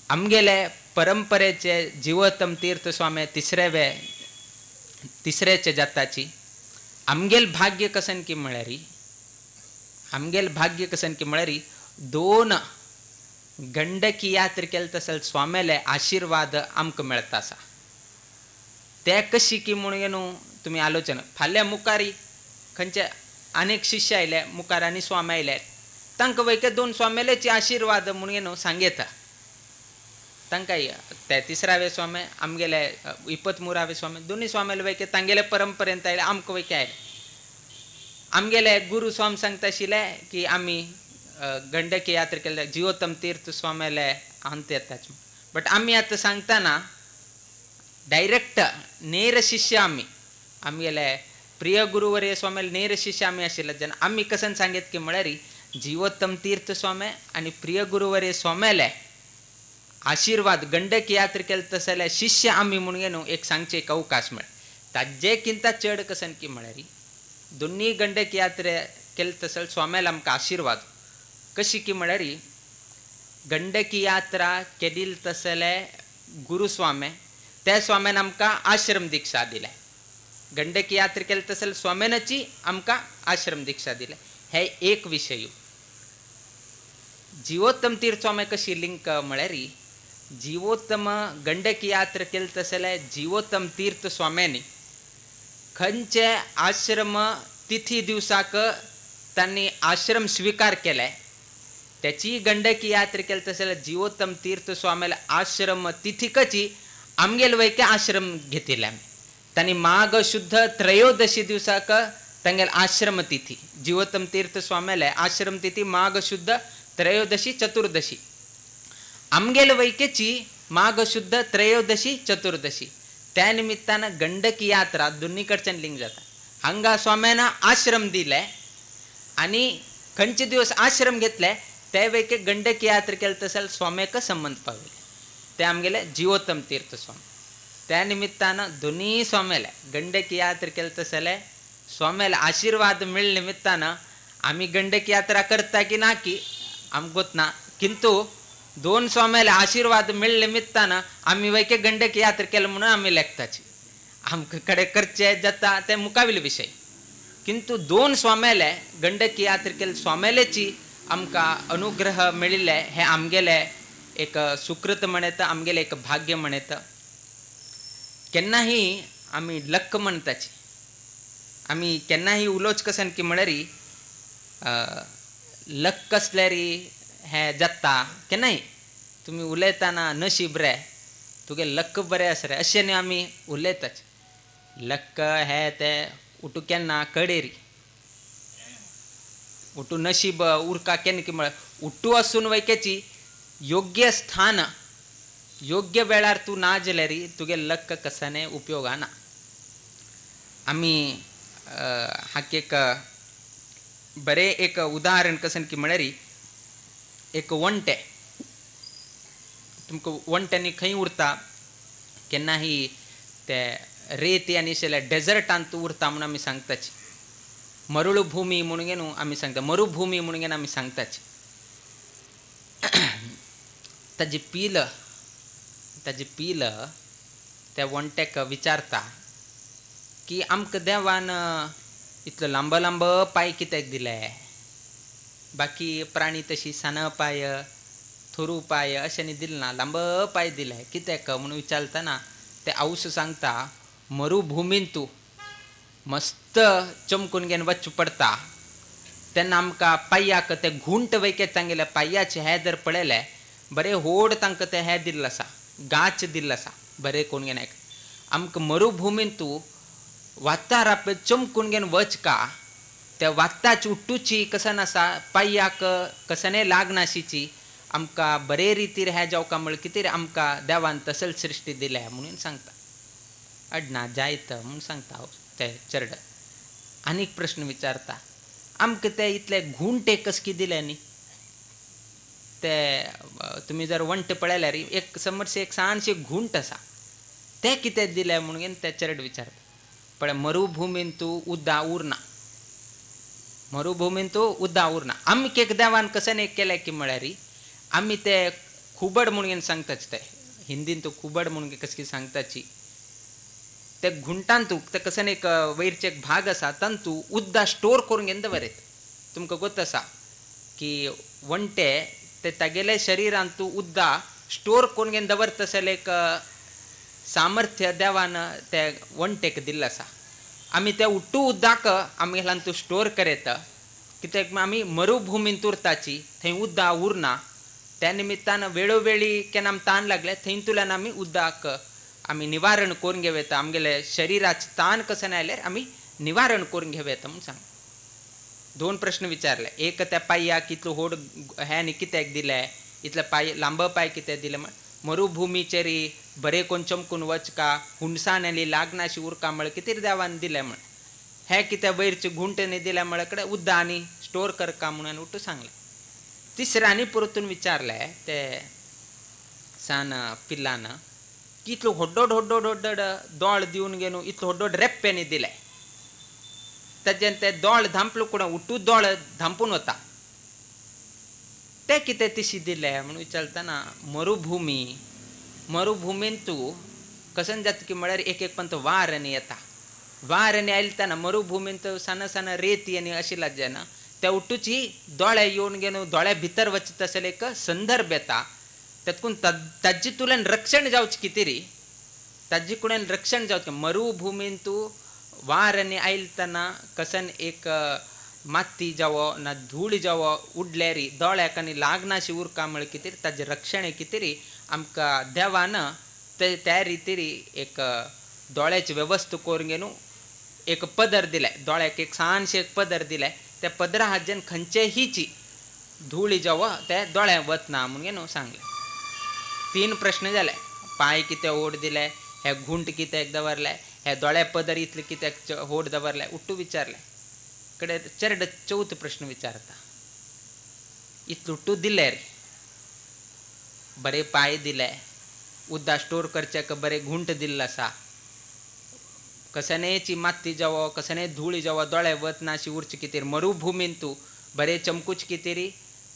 आमगेले परंपरेचे जिवोत्तम तीर्थ स्वामी तिसरेवे तिसरेचे जाताची. आमगेल भाग्य कसन की म्हळ्यार आमगेल भाग्य कसन की म्हळ्यार दोन गंडकी यात्रा केले तसल स्वाम्याले आशिर्वाद आमकां मेळता आसा. ते कशी की म्हणून न्हू तुमी आलोचना फाल्यां मुखारी खंयचे अनेक शिष्य आयले मुखार आनी स्वामी आयले तांकां वैके दोन स्वाम्यालेची आशिर्वाद म्हणून न्हू सांगयता तांकां. ते तिसरावे स्वामी आमगेले इपतमुरावे स्वामी दोनूय स्वाम्याले वैके तांगेले परंपरेंत आयले आमकां वैके आयले. आमगेले गुरू स्वामी सांगता आशिल्ले की आमी गंडकी यात्रा केले जिवोत्तम तीर्थ स्वाम्याले अंत येताच. बट आमी आतां सांगतना डायरेक्ट नेर शिष्य आमी आमगेले प्रिय गुरुवर्य स्वाम्याले नेर शिष्य आमी आशिल्ले जेन्ना आमी कसन सांगेत की म्हळ्यार जिवोत्तम तीर्थ स्वामी आनी प्रिय गुरुवर्य स्वाम्याले आशिर्वाद गंडकी यात्रा केले तसले शिष्य आमी म्हणून न्हू एक सांगचे एक अवकाश मेळ. ताजे किंता चड कसन की म्हळ्यार दोन्ही गंडकी यात्रा केले तसल स्वाम्याले आमकां आशिर्वाद कशी की म्हळ्यार गंडकी यात्रा केली तसले गुरुस्वामी त्या स्वाम्यान आमकां आश्रम दीक्षा दिले. गंडकी यात्रा केली तसल स्वाम्यानाची आमकां आश्रम दीक्षा दिले. हे एक विशय. जिवोत्तम तीर्थ स्वामी कशी लिंक म्हळ्यार जिवोत्तम गंडकी यात्रा केली तसले जिवोत्तम तीर्थ स्वाम्यांनी खंयचे आश्रम तिथी दिवसाक तांणी आश्रम स्वीकार केले त्याची गंडकी यात्रा केली तसले जिवोत्तम तीर्थ स्वाम्याला आश्रम तिथीकची आमगेल वैके आश्रम घेतिल्ले आमी. तांणी माघ शुद्ध त्रयोदशी दिवसाक तांगेल आश्रम तिथी जिवोत्तम तीर्थ स्वाम्याले आश्रम तिथी माघ शुद्ध त्रयोदशी चतुर्दशी आमगेल वैकेची माघ शुद्ध त्रयोदशी चतुर्दशी. त्या निमित्तान गंडकी यात्रा दोन्ही कडच्यान लिंक जाता. हांगा स्वाम्यान आश्रम दिले आनी खंयचे दिवस आश्रम घेतले ते वैके गंडकी यात्रा केले तसल स्वाम्याक संबंद पावले ते आमगेले जिवोत्तम तीर्थ स्वामी. त्या निमित्तान दोन्ही स्वाम्याले गंडकी यात्रा केले तसले स्वाम्याले आशिर्वाद मेळ निमित्तान आमी गंडकी यात्रा करता की ना की आमकां गोत ना, किंतु दोन स्वाम्याले आशिर्वाद मेळ निमित्तान आमी वैके गंडकी यात्रा केले म्हणून आमी लेखताची. आमकां कडेन करचे जाता ते मुखावेले विशय, किंतु दोन स्वाम्याले गंडकी यात्रा केले स्वाम्यालेची आमकां अनुग्रह मेळिल्ले हें आमगेले एक सुकृत म्हणेता आमगेले एक भाग्य म्हणेता. केन्नाही आमी लक्क म्हणटाची आमी केन्नाही उलोवच कसन की म्हळ्यार लक्क आसल्यार हें जाता. केन्नाय तुमी उलयतना नशीब रे तुगे लक्क बरें आसा रे अशें न्ही आमी उलयताच. लक्क हें तें उठू केन्ना कडेरी उठू नशीब उरका केन्ना की म्हळ्यार उठू आसून वैकेची योग्य स्थान योग्य वेळार तूं ना जाल्यार तुगे लक्क कसाने उपयोगाना. आमी हाका एक बरें एक उदाहरण कसन की म्हळ्यार एक वणटे तुमकां वणट्यांनी खंय उरता केन्नाही ते रेती आनी अशें डेजर्टांत उरता म्हणून आमी सांगताची. मरुभूमी म्हणून न्हू आमी सांगता मरुभूमी म्हणून आमी सांगताची. ताजी पील ताजी पील त्या वणट्याक विचारता की आमकां देवान इतलो लांब लांब पांय कित्याक दिले, बाकी प्राणी तशी सान पांय थोरू पांय अशें दिले ना, लांब पांय दिले कित्याक म्हणून विचारतना ते आवस सांगता मरुभुमीन तूं मस्त चमकून घेवन वचचें पडटा तेन्ना आमकां पांयाक ते घुंट वैके तांगेले पांयाचे हे जर पळयले बरें होड तांकां तें हें दिल्लें आसा गाच दिल्लें आसा बरें कोण घेवन आमकां मरुभुमीन तूं वातार आपले चमकून घेवन वच का त्या वात्ताच उट्टूची कसन आसा पांयाक कसने लागनाशीची आमकां बरे रितीर ह्या जावका म्हळ कितें आमकां देवान तसल सृश्टी दिल्या म्हणून सांगता. अडना जायत म्हणून सांगता हांव ते चेरड. आनीक प्रश्न विचारता आमकां ते इतले घुंटे कसकी दिले न्ही ते तुमी जर वंट पळयल्यार एक समरसे एक ल्हानशी घुंट आसा ते कितें दिले म्हणून ते चेरड विचारता. पळय मरुभुमीन तूं उद्दा उरना, मरुभुमीन तूं उद्दा उरना. आमी एक देवान कशें एक केलें की म्हळ्यार आमी ते खुबड म्हणून सांगताच ते हिंदीन तो खुबड म्हणून कशें सांगताची ते घुंटान तूं ते कशें एक वयरचे एक भाग आसा तातूंत उद्दा स्टोर करून घेवन दवरत. तुमकां गोत आसा की वंटे ते तागेले शरिरान तूं उद्दा स्टोर करून घेवन दवरता आसलें एक सामर्थ्य देवान ते वंटेक दिल्लें आसा. आमी ते उट्टू उद्दाक आमी तूं स्टोर करयता कित्याक आमी मरुभुमींत उरताची थंय उद्दा उरना. त्या निमित्तान वेळोवेळी केन्ना आमी तान लागले थंयतुल्यान आमी उद्दाक आमी निवारण करून घेवं येता. आमगेले शरिराचे तान कशें आयल्यार आमी निवारण करून घेवं येता म्हूण सांग. दोन प्रश्न विचारले, एक त्या पांयाक इतलो होड हें आनी कित्याक दिलें, इतले पांय लांब पांय कित्याक दिले म्हण मरुभुमीचेर बरें कोण चमकून वचका हुनसाण आनी लागनाशी उरका म्हळ्यार कितें देवान दिलें म्हण हें कितें वयरचे घुंट न्ही दिलें म्हळ्या कडेन उद्दा आनी स्टोर करका म्हणून उठू सांगलें. तिसऱ्यांनी परतून विचारलें ते सान पिल्लान की इतलो होड्डोड होड्डोड होड्डोड दोळ दिवन घेवन इतलो होड्डोड रेप्प्यांनी दिलें ताजेन ते दोळ धांपलो कोण उठू दोळ धांपून वता ते कितें तिशी दिलें म्हणून विचारतना मरुभुमी मरुभुमीन तूं कसन जाता की म्हळ्यार एक एक पंत वार आनी येता वार आनी आयले तेन्ना मरुभुमींत सान सान रेती आनी अशी लागजना त्या उठूची दोळे येवन घेवन दोळ्या भितर वचत आसले एक संदर्भ येता तातूंत ताजे तुल्यान रक्षण जावचें कितें री ताजे कुड्यान रक्षण जावचें. मरुभुमीन तूं वार आनी आयले तेन्ना कसन एक माती जावो ना धूळ जावो उडल्यारी दोळ्याक आनी लागनाशी उरका म्हळ्यार कितें ताजें रक्षण कितें री आमकां देवान ते त्या रितीर एक दोळ्याची वेवस्था करून घेवन एक पदर दिलें दोळ्याक एक ल्हानशें एक पदर दिलें त्या पदरा हाजेन खंयचेहीची धूळ जावो ते दोळ्याक वतना म्हणून घेवन सांगलें. तीन प्रश्न जाले, पांय कितें ओड दिले, हे घुंट कित्याक दवरले, हे दोळ्या पदर इतले कित्याक होड दवरले उट्टू विचारले. कडे चेरड चवथ प्रश्न विचारता इतलो उट्टू दिले रे बरे पांय दिले उद्दा स्टोर करच्याक बरे घुंट दिल्लो आसा कसनेची माती जावो कसने धूळ जावो दोळे वतना अशी उरची कितें मरुभुमीन तूं बरे चमकूच कितें री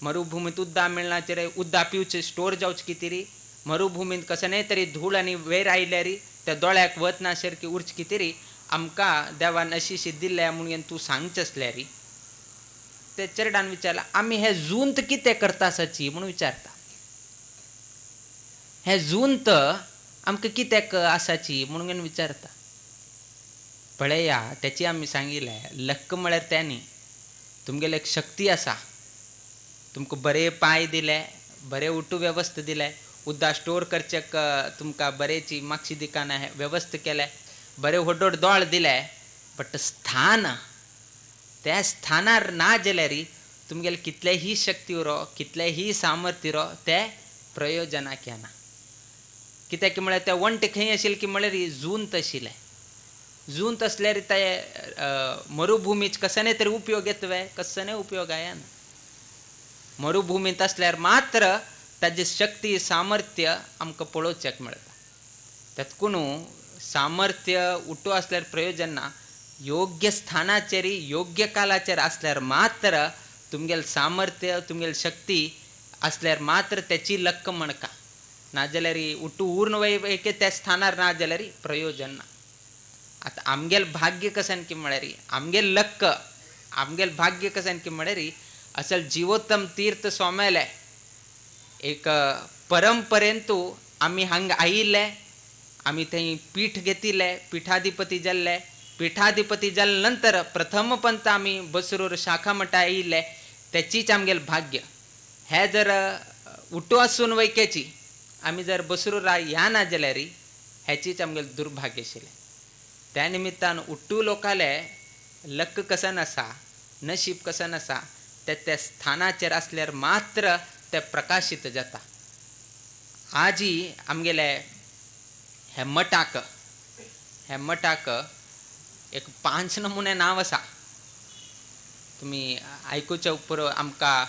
मरुभुमींत उद्दा मेळना रे उद्दा पिवचे स्टोर जावचे कितें री मरुभुमींत कसने तरी धूळ आनी वयर आयल्यार त्या दोळ्याक वतना सारकी उरची कितें री आमकां देवान अशी अशी दिल्या म्हणून तूं सांगचें आसलें री. ते चेरडान विचारलां आमी हे जूंत कितें करता आसाची म्हणून विचारता हे जूंत आमकां कित्याक आसाची म्हणून विचारता. पळया त्याची आमी सांगिल्लें लक्क म्हळ्यार तें न्ही तुमगेले एक शक्ती आसा तुमकां बरे पांय दिले बरे उठू वेवस्था दिले उद्दा स्टोर करच्याक तुमकां बरेची मागशी दिकाना वेवस्था केले बरे होडोड दोळ दिले बट स्थान त्या स्थानार ना जाल्यार तुमगेले कितलेही शक्ती उरो कितलेही सामर्थ्य उरो ते प्रयोजनाक येना. कित्याक म्हळ्यार त्या वंट खंय आशिल्लें की म्हळ्यार जूंत आशिल्लें जूंत आसल्यार ते मरुभुमीच कसने तरी उपयोग येता वे कसने उपयोग येना. मरुभुमींत आसल्यार मात्र ताजी शक्ती सामर्थ्य आमकां पळोवच्याक मेळटा. तातूंत सामर्थ्य उठो आसल्यार प्रयोजन ना योग्य स्थानाचेर योग्य कालाचेर आसल्यार मात्र तुमगेलें सामर्थ्य तुमगेली शक्ती आसल्यार मात्र त्याची लक्क म्हणका नाजाल्यार उठू उर्ण वय एके त्या स्थानार ना जाल्यार प्रयोजन ना. आतां आमगेलें भाग्य कशें की म्हळ्यार आमगेलें लक्क आमगेलें भाग्य कशें की म्हळ्यार असल जिवोत्तम तीर्थ स्वाम्याले एक परंपरेंतू आमी हांगा आयिल्ले आमी थंय पीठ घेतिल्ले पिठाधिपती जाल्ले पिठाधिपती जाले नंतर प्रथम पंत आमी बसरूर शाखा मठा आयिल्ले त्याचीच आमगेलें भाग्य. हे जर उठो आसून वैकेची आमी जर बसरूरा ह्या ना जाल्यार हेचीच आमगेलें दुर्भाग्य आशिल्लें. त्या निमित्तान उट्टू लोकाले लक्क कसन आसा नशीब कसन आसा ते त्या स्थानाचेर आसल्यार मात्र ते प्रकाशीत जाता. आजी आमगेले हे मठाक, हे मठाक एक 5 नमुने नांव आसा. तुमी आयकुच्या उपर आमकां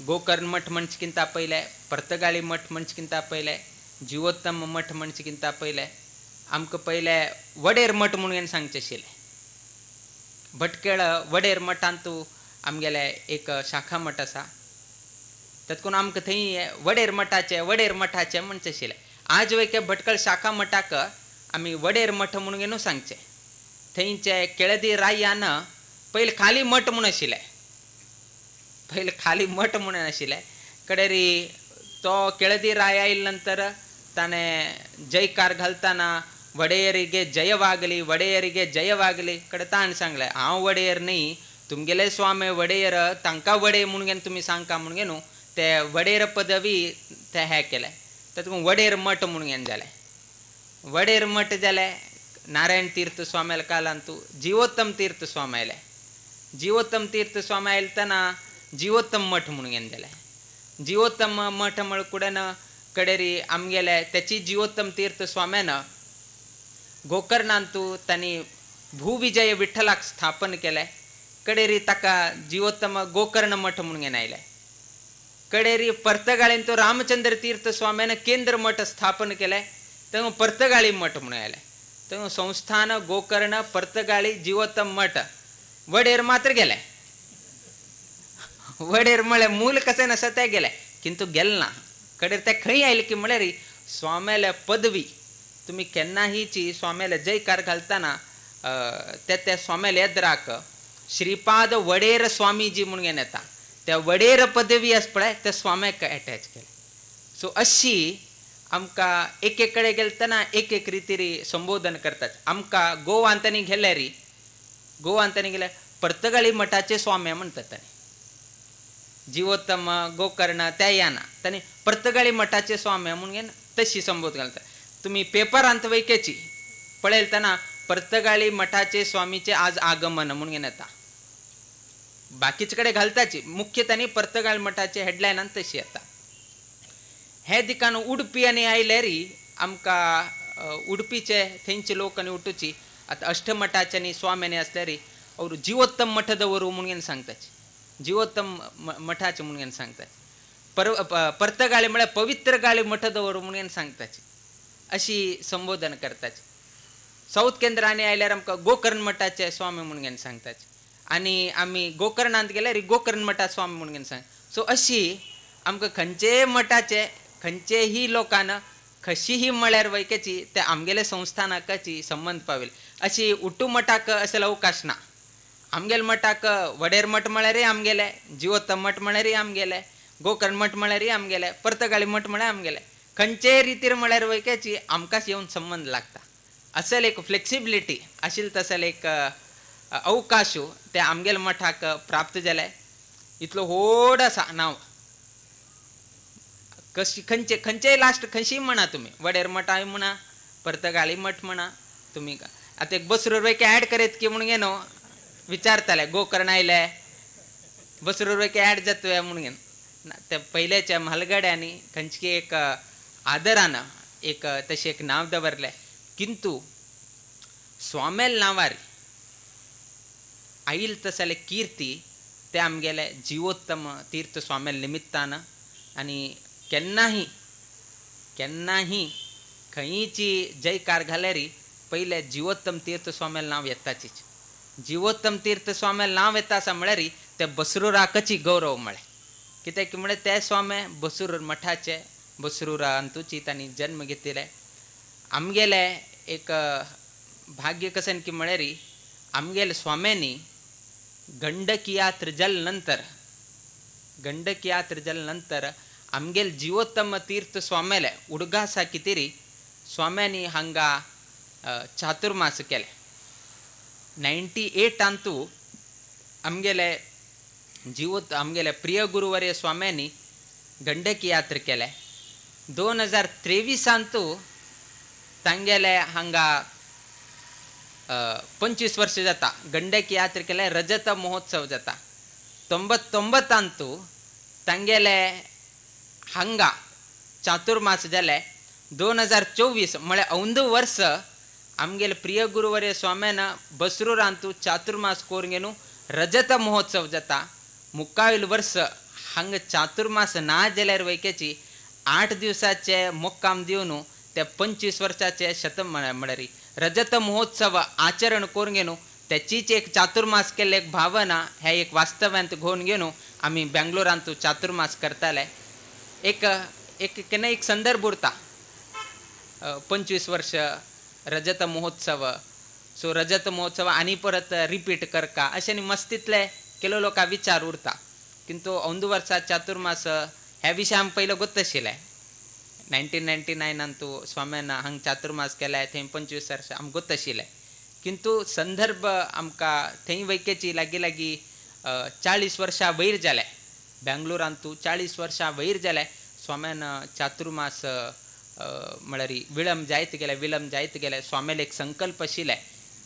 गोकर्ण मठ म्हणचे पयलें, पर्तगाळी मठ म्हणचे पयलें, जिवोत्तम मठ म्हणचे पयलें, आमकां पयलें वडेर मठ म्हणून सांगचें आशिल्लें. भटकेळ वडेर मठांतू आमगेले एक शाखा मठ आसा, तातूंत आमकां थंय वडेर मठाचे वडेर मठाचे म्हणचें आशिल्लें. आज वयके भटकळ शाखा मठाक आमी वडेर मठ म्हणून न्हू सांगचें. थंयचे केळदी रायान पयलें खाली मठ म्हूण आशिल्लें, पयलें खाली मठ म्हणून आशिल्लें. कडेरी तो केळदी राय आयले नंतर ताणें जयकार घालतना वडेयರಿಗೆ जयवागली वडेयರಿಗೆ जयवागली कडे ताणें सांगलें हांव वडेयर न्ही, तुमगेले स्वामी वडेयर, तांकां वडे म्हणून तुमी सांगका म्हणून न्हू ते वडेर पदवी ते हें केलें. तातूंत वडेर मठ म्हणून जालें. वडेर मठ जालें नारायण तीर्थ स्वाम्याल्या कालांतू जिवोत्तम तीर्थ स्वामी आयले. जिवोत्तम तीर्थ स्वामी आयले तेन्ना जिवोत्तम मठ म्हणून जालें. जिवोत्तम मठ म्हळ कुडेन कडेरी आमगेले तेची जिवोत्तम तीर्थ स्वाम्यान गोकर्णांतू तांणी भूविजय विठ्ठलाक स्थापन केलें. कडेरी ताका जिवोत्तम गोकर्ण मठ म्हणून आयले. कडेरी पर्तगाळीन तो रामचंद्र तीर्थ स्वाम्यान केंद्र मठ स्थापन केलें, थंय पर्तगाळी मठ म्हणून आयलें. थंय संस्थान गोकर्ण पर्तगाळी जिवोत्तम मठ वडेर मात्र गेले. वडेर म्हळ्यार मूल कशें नासा तें गेलें, किंतु गेलें ना. कडेर तें खंय आयलें की म्हळ्यार स्वाम्याल्या पदवी तुमी केन्नाहीची स्वाम्याले जयकार घालतना ते त्या स्वाम्याले येद्राक श्रीपाद वडेर स्वामीजी म्हणून येता, त्या वडेर पदवी आसा पळय त्या स्वाम्याक एटॅच केलें. सो अशी आमकां एक एक कडेन गेले तेन्ना एक एक रितीरी संबोधन करतात. आमकां गोवान तांणी गेल्यार, गोवान तांणी गेल्यार पर्तगाळी मठाचे स्वामी म्हणटात तांणी. जिवोत्तम गोकर्ण त्या याना तांणी पर्तगाळी मठाचे स्वामी म्हणून तशी संबोधन घालतात. तुमी पेपरांत वैकेची पळयतना पर्तगाळी मठाचे स्वामीचे आज आगमन म्हणून येता, बाकीचे कडेन घालताची मुख्य तांणी पर्तगाळी मठाचे हेडलायनान तशी येता. हे दिकान उडपी आनी आयल्यारी आमकां उडपीचे थंयचे लोक आनी उठुची आतां अष्टमठाचे आनी स्वाम्यांनी आसल्यारी और जिवोत्तम मठदवरू म्हणून सांगताची, जिवोत्तम मठाचे म्हणून सांगतात. पर्तगाळी म्हळ्यार पवित्र गाळी मठदवरू म्हणून सांगताची, अशी संबोधन करताची. साऊथ केंद्रांनी आयल्यार आमकां गोकर्ण मठाचे स्वामी म्हणून सांगताची, आनी आमी गोकर्णांत गेल्यार गोकर्ण मठा स्वामी म्हणून सांग. सो अशी आमकां खंयचेय मठाचे खंयचेही लोकान खशीही म्हळ्यार वैकेची ते आमगेले संस्थानाकाची संबंद पावेल. अशी उट्टू मठाक अशें अवकाश ना. आमगेले मठाक वडेर मठ म्हळ्यारय आमगेले, जिवोत्तम मठ म्हळ्यारय आमगेले, गोकर्ण मठ म्हळ्यारय आमगेले, पर्तगाळी मठ म्हळ्यार आमगेले, खंयचेय रितीर म्हळ्यार वैकेची आमकांच येवन संबंद लागता. असल एक फ्लेक्सिबिलिटी आशिल्ल तसल एक अवकाशू ते आमगेले मठाक प्राप्त जाले. इतलो व्हड आसा नांव कशी खंयचे खंयचेय लास्ट खंयशीय म्हणा तुमी, वडेर मठाय म्हणा, पर्तगाळी मठ म्हणा तुमी. आतां एक बसरूर वैके ऍड करीत की म्हणून न्हू विचारताले गोकर्ण आयले बसरूर वैके ऍड जातले म्हणून ना. त्या पयल्याच्या म्हालगड्यांनी खंयची एक आदरान एक तशें एक नांव दवरलें, किंतु स्वामेल नांवार आयल तसले कीर्ती ते आमगेले जिवोत्तम तीर्थ स्वामेल निमित्तान. आनी केन्नाही केन्नाही खंयची जयकार घाल्यारी पयले जिवोत्तम तीर्थ स्वामेल नांव येताचीच. जिवोत्तम तीर्थ स्वामेल नांव येता आसा म्हळ्यार ते बसरुराकची गौरव म्हळें. कित्याक म्हळ्यार ते स्वामे बसरूर मठाचे बसरुरांतूची तांणी जन्म घेतिल्ले. आमगेले एक भाग्य कशें की म्हळ्यार आमगेले स्वाम्यांनी गंडकी यात्र जाले नंतर, गंडकी यात्र जाले नंतर आमगेले जिवोत्तम तीर्थ स्वाम्याले उडगासा कितेरी स्वाम्यांनी हांगा चातुर्मास केले. 98 आमगेले आमगेले प्रिय गुरुवर्य स्वाम्यांनी गंडकी यात्रा केले. 2023 तांगेले हांगा 25 वर्ष जाता गंडकी यात्रा केले रजत महोत्सव जाता 99 तांगेले हांगा चातुर्मास जाले 2024 म्हळ्यार अंदू वर्स आमगेले प्रिय गुरुवर्य स्वाम्यान बसरूरांतू चातुर्मास करून घेवन रजत महोत्सव जाता. मुखावेल वर्स हांगा चातुर्मास ना जाल्यार वैकेची 8 दिवसाचे मुक्काम दिवन त्या 25 वर्साचे शतम म्हळ्यार रजत महोत्सव आचरण करून घेवन त्याचीच एक चातुर्मास केल्ले एक भावना हे एक वास्तव्यांत घेवन घेवन आमी बेंगलोरांत चातुर्मास करताले. एक एक केन्ना एक संदर्भ उरता 25 वर्ष रजत महोत्सव सो रजत महोत्सव आनी परत रिपीट करका अशें न्ही मस्तींतले केलो लोकां विचार उरता. किंतु अंदू वर्सा चातुर्मास ह्या विशय आमकां पयलो गोत्त आशिल्लें 1999 स्वाम्यान हांगा चातुर्मास केलाय थंय 25 वर्सां आमकां गोत्त आशिल्लें. किंतु संदर्भ आमकां थंय वैकेची लागीं लागीं 40 वर्सां वयर जाले बेंगलोरांतू 40 वर्सां वयर जाले स्वाम्यान चातुर्मास म्हळ्यार विळंब जायत गेले विलंब जायत गेले. स्वाम्याले एक संकल्प आशिल्ले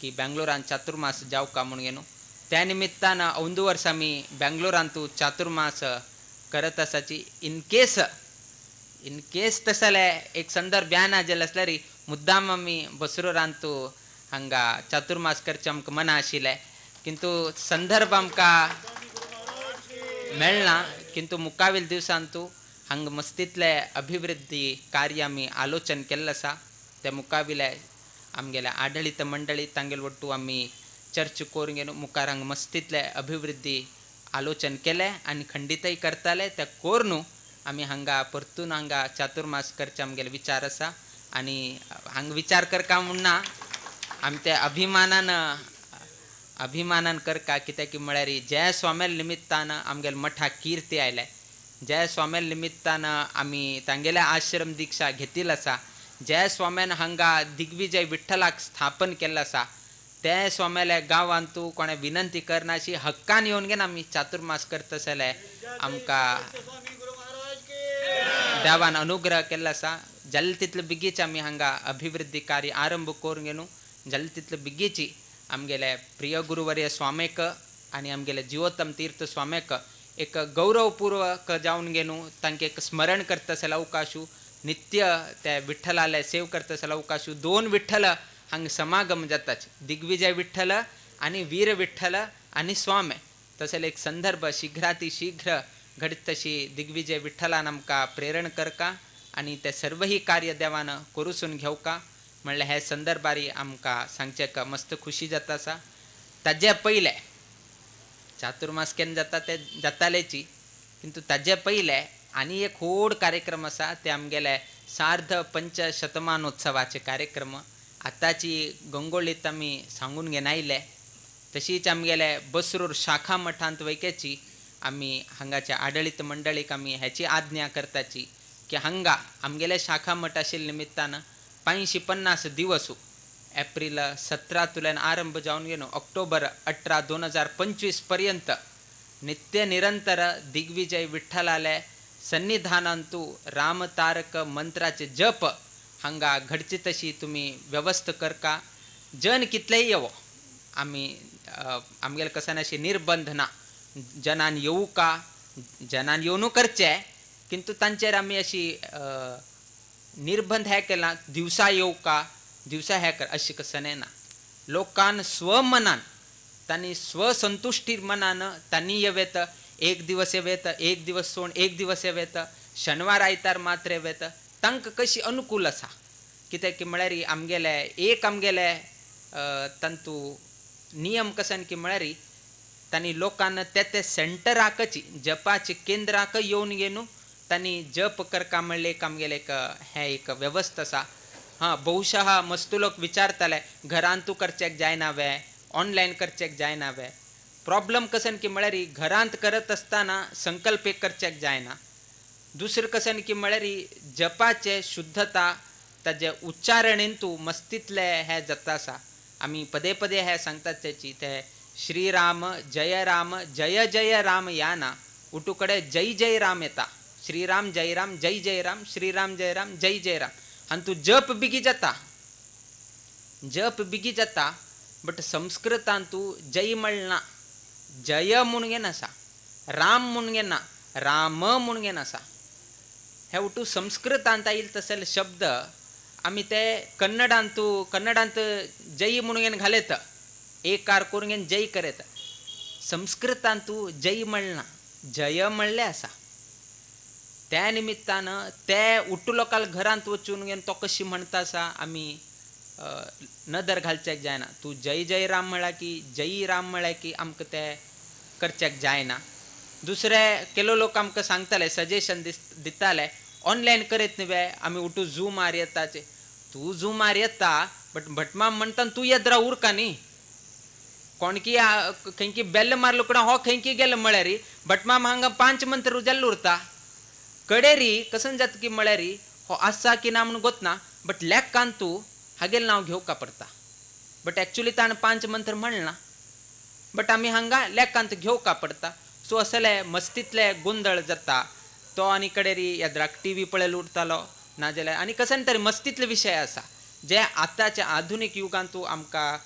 की बेंगलोरान चातुर्मास जावका म्हूण घेवन त्या निमित्तान अंदू वर्सा आमी बेंगलोरांतू चातुर्मास करत आसाची. इन केस तसले एक संदर्भ याना जालें आसल्यार मुद्दाम आमी बसरूरांतू हांगा चातुर्मास करचें आमकां मना आशिल्लें. किंतु संदर्भ आमकां मेळना. किंतु मुखावेल दिवसांतू हांगा मस्तींतले अभिवृद्धी कार्य आमी आलोचन केल्लें आसा. ते मुखाविले आमगेले आडळीत मंडळी तांगेले वट्टू आमी चर्च करून घेवन मुखार हांगा मस्तींतले अभिवृद्धी आलोचन केलें आनी खंडीतय करताले. ते कोरून आमी हांगा परतून हांगा चातुर्मास करचे आमगेले विचार आसा. आनी हांगा विचार करका म्हूण ना, आमी ते अभिमानान अभिमानान करका कित्याक की म्हळ्यार जय स्वाम्याल निमित्तान आमगेले मठाक कीर्ती आयले, जय स्वाम्याल निमित्तान आमी तांगेले आश्रम दीक्षा घेतिल्ली आसा, जय स्वाम्यान हांगा दिग्विजय विठ्ठलाक स्थापन केल्लो आसा. ते स्वाम्याल्या गांवांत तूं कोणें विनंती करनाशी हक्कान येवन घेवन आमी चातुर्मास करता जाल्यार आमकां देवान अनुग्रह केल्लो आसा. जालें तितले बेगीच आमी हांगा अभिवृद्धी कार्य आरंभ करून घेवन जालें तितले बेगीची आमगेले प्रिय गुरुवर्य स्वामेक आनी आमगेले जिवोत्तम तीर्थ स्वामेक एक गौरवपूर्वक जावन घेवन तांकां एक स्मरण करता जाल्यार अवकाशू नित्य त्या विठ्ठलाले सेव करता जाल्यार अवकाशू. दोन विठ्ठल हांगा समागम जाताच, दिग्विजय विठ्ठल आनी वीर विठ्ठल आनी स्वामे. तशें एक संदर्भ शीघ्राति शीघ्र घडीत तशी दिग्विजय विठ्ठलान आमकां प्रेरण करका आनी ते सर्वही कार्य देवान करूसून घेवका म्हणल्यार हे संदर्भारी आमकां सांगचें मस्त खुशी जाता आसा. ताजे पयलें चातुर्मास केन्ना जाता ते जातालेची, किंतु ताजे पयलें आनी एक व्हड कार्यक्रम आसा ते आमगेले सार्ध पंचशतमानोत्सवाचे कार्यक्रम आतांची गंगोळीत आमी सांगून घेनायले. तशीच आमगेले बसरूर शाखा मठांत वैकेची आमी हांगाच्या आडळीत मंडळीक आमी हेची आज्ञा करताची की हांगा आमगेले शाखा मठ आशिल्ल्या निमित्तान 550 दिवस एप्रिल 17 तुल्यान आरंभ जावन घेवन ऑक्टोबर 18 2025 पर्यंत नित्य निरंतर दिग्विजय विठ्ठलाले सन्निधानांतू रामतारक मंत्राचे जप हांगा घडची तशी तुमी व्यवस्था करका. जन कितलेय येवो आमी आमगेले कसन अशी निर्बंध ना, जनान येवू का जनान येवनू करचे, किंतु तांचेर आमी अशी निर्बंध हे केला दिवसा येवू का दिवसा हे कर अशी कसं ना. लोकान स्वमनान तांणी स्वसंतुष्टी मनान तांणी येवेत, एक दिवस येवेत, एक दिवस सोड एक दिवस येवेत, शनिवार आयतार मात्र येवेत, तांकां कशी अनुकूल आसा. कित्याक की म्हळ्यार आमगेले एक आमगेले तांतू नियम कसन की म्हळ्यार तांणी लोकांना ते ते सेंटराकची जपाचे केंद्राक येवन घेवन तांणी जप करका म्हणलें एक आमगेलें एक हें एक वेवस्था आसा. हां, बहुशः मस्तू लोक विचारताले घरांतू करचेक जायना वे, ऑनलायन करचेक जायना वे. प्रॉब्लम कसन की म्हळ्यार घरांत करत आसतना संकल्प एक करचेक जायना. दुसरें कसन की म्हळ्यार जपाचे शुद्धता ताजे उच्चारणेंतू मस्तींतले हे जाता आसा. आमी पदे पदे हे सांगतात तेची ते श्रीराम जय राम जय जय राम या ना उटू कडेन जय जय राम येता, श्रीराम जय राम जय जय राम श्रीराम जय राम जय जय राम. आनी तूं जप बेगी जाता, जप बेगी जाता, बट संस्कृतांतू जय म्हणना, जय म्हणून आसा, राम म्हणून ना, राम म्हणून आसा. हे उठू संस्कृतांत आयल तसले शब्द आमी ते कन्नडांतू कन्नडांत जय म्हणून घालेत, एक कार करून जय करेत. संस्कृतांतू जय म्हणना, जय म्हणले आसा. त्या निमित्तान ते उठू लोकाल घरांत वचून तो कशी म्हणता आसा आमी नदर घालच्याक जायना. तूं जय जय राम म्हळ्यार की जय राम म्हळ्यार की आमकां ते करच्याक जायना. दुसरे केलो लोक आमकां सांगताले, सजेशन दिताले, ऑनलायन करीत न्ही वे आमी उठू झूमार येताचे. तूं झूमार येता बट भटमाम म्हणटा तूं येद्रा उरका न्ही, कोणकी खंयकी बेल्ल मारलो कडेन हो खंयकी गेलो म्हळ्यार भटमाम हांगा 5 मंत्र जाल्लो उरता. कडेरी कसन जाता की म्हळ्यार हो आसा की ना म्हणून गोतना, बट लेकान तूं हागेल नांव घेवका पडटा. बट एक्चुली ताणें 5 मंत्र म्हणना, बट आमी हांगा लेकांत घेवका पडटा. सो असले मस्तींतले गोंदळ जाता. तो आनी कडेरी येद्राक टी व्ही पळयलो उरतालो नाजाल्यार आनी कसन तरी मस्तींतले विशय आसा जे आतांच्या आधुनीक युगांतू आमकां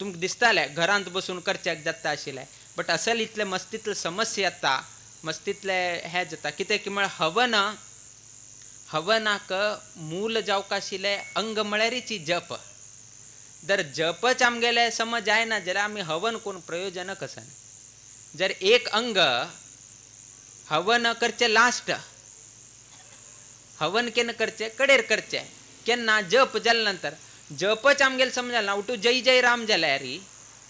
तुमकां दिसताले घरांत बसून करच्याक जाता आशिल्लें. बट असल इतले मस्तींतले समस्या येता, मस्तींतले हें जाता कितें की म्हळ्यार हवन, हवनाक मूल जावंक आशिल्लें अंग म्हळ्यारीच जप. जर जपच आमगेलें समज जायना जाल्यार आमी हवन करून प्रयोजन कसन. जर एक अंग हवन करचें लास्ट, हवन केन्ना करचें कडेर करचें, केन्ना जप जाले नंतर. जपच आमगेलें समज जालें ना, उठू जय जय राम जाल्यार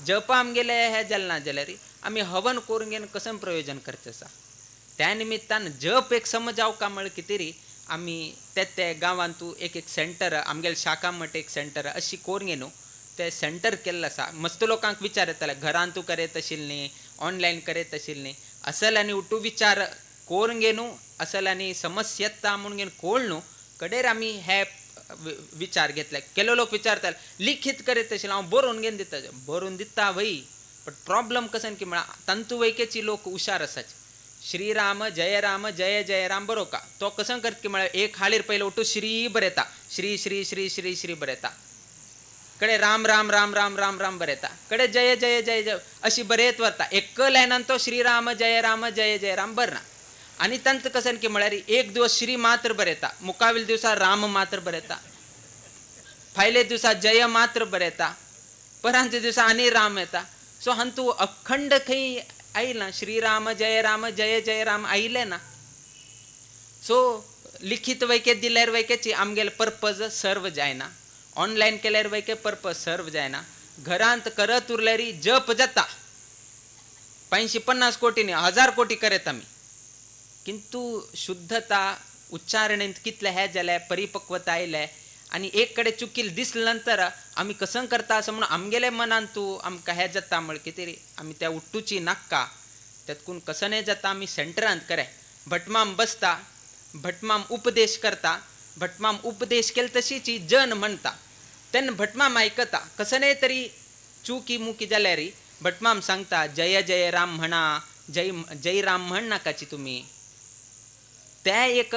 जप आमगेलें हें जालें ना जाल्यार आमी हवन करून घेवन कसन प्रयोजन करचें आसा. त्या निमित्तान जप एक समज जावका म्हळ्यार कितें री आमी ते ते गांवांतू एक एक सेंटर आमगेले शाखा मठ एक सेंटर अशी करून न्हू ते सेंटर केल्लें आसा. मस्त लोकांक विचार येताले घरांतू करयत आशिल्लीं न्ही, ऑनलायन करयत आशिल्लीं न्ही. असल आनी उठू विचार करून न्हू, असल आनी समस्या येता म्हणून घेवन कोळ न्हू कडेर आमी हे विचार घेतले. केलो लोक विचारताले लिखीत करयत आशिल्लें, हांव बरोवन घेवन दिता, बरोवन दिता वय, बट प्रॉब्लम कसन की म्हळ्यार तांतू वैकेची लोक हुशार आसाचे. श्रीराम जय राम जय जय राम बरोवका तो कसं करत की म्हळ्यार एक हाळीर पयलें उठू श्री बरयता, श्री श्री श्री श्री श्री बरयता, कडे राम राम राम राम राम राम बरयता, कडे जय जय जय जय अशी बरयत वता. एक लायनान तो श्रीराम जय राम जय जय राम बरना. आनी तांत कसन की म्हळ्यार एक दिवस श्री मात्र बरयता, मुखावेल दिवसा राम मात्र बरयता, फायले दिवसा जय मात्र बरयता, परांच्या दिवसा आनी राम येता. सो हांतू अखंड खंय आयला श्रीराम जय राम जय जय राम आयलें ना. सो लिखीत वैके दिल्यार वैकेची आमगेले पर्पज सर्व जायना, ऑनलायन केल्यार वैके पर्पज सर्व जायना. घरांत करत उरल्यार जप जाता, 550 कोटी न्ही 1000 कोटी करत आमी, किंतु शुद्धता उच्चारणेंत कितलें हें जालें, परिपक्वता आयलें आनी एक कडेन चुकील दिसले नंतर आमी कसं करता असं म्हणून आमगेले मनान तूं आमकां हें जाता म्हळ्यार कितें री आमी त्या उट्टूची नाक्का तेतकून कसं हें जाता आमी सेंटरांत करे भटमाम बसता, भटमाम उपदेश करता, भटमाम उपदेश केले तशीच जन म्हणटा तेन्ना भटमाम आयकता. कसं तरी चुकी मुकी जाल्यार भटमाम सांगता जय जय राम म्हणा, जय जय राम म्हण नाकाची तुमी. ते एक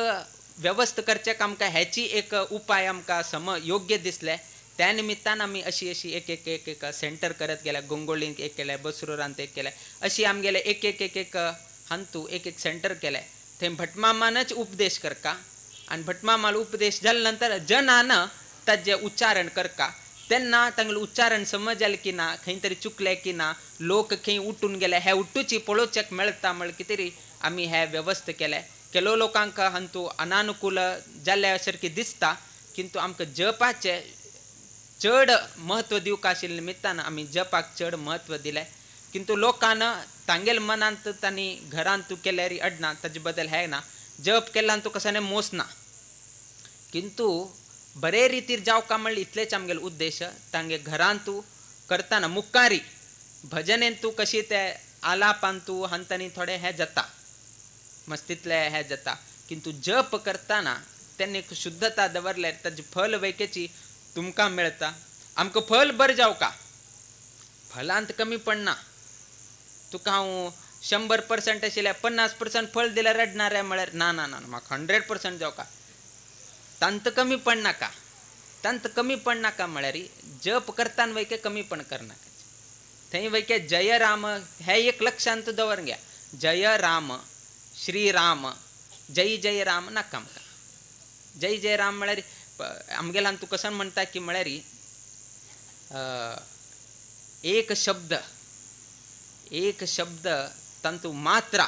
व्यवस्था करच्याक आमकां हेची एक उपाय आमकां सम योग्य दिसले. त्या निमित्तान आमी अशी अशी एक एक एक एक सेंटर करत गेल्या, गोंगोळींत एक केलें, बसरुरांत एक केलें, अशी आमगेले एक एक एक एक हांतू एक एक सेंटर केलें. थंय भटमामानच उपदेश करका आनी भटमामालो उपदेश जाले नंतर जनान ताजें उच्चारण करका. तेन्ना तांगेलें उच्चारण समज जालें की ना, खंय तरी चुकलें की ना, लोक खंय उठून गेले हे उठूची पळोवच्याक मेळटा म्हळ्यार कितें री आमी हे व्यवस्था केलें. केलो लोकांक हांतू अनानुकूल जाल्ल्या सारकी दिसता, किंतु आमकां जपाचें चड म्हत्व दिवंक आशिल्ल्या निमित्तान आमी जपाक चड म्हत्व दिलें. किंतु लोकान तांगेले मनांत तांणी घरांत तूं केल्यार अडना, ताजे बद्दल हें ना, जप केल्यान तूं कसाने मोसना, किंतु बरे रितीर जावका म्हणल्यार इतलेच आमगेलो उद्देश. तांगे घरांत तूं करतना मुखारी भजनेन तूं कशी ते आलापान तूं हांतांनी थोडें हें जाता, मस्तींतलें हें जाता, किंतु जप करतना तेन्ना एक शुद्धता दवरल्यार ताजें फल वैकेची तुमकां मेळटा. आमकां फल बरें जावका, फलांत कमी पडना. तुका हांव 100% आशिल्लें 50% फळ दिल्यार रडणार म्हळ्यार ना ना ना म्हाका 100% जावका, तांत कमी पडनाका. तांत कमीपण नाका म्हळ्यार जप करताना वैके कमीपण करनाका. थंय वैके जय राम हे एक लक्षांत दवर घ्या. जय राम श्री राम जय जय राम नाका आमकां. जय जय राम म्हळ्यार आमगेल्यान तूं कसं म्हणटा की म्हळ्यार एक शब्द एक शब्द तांतू मात्रा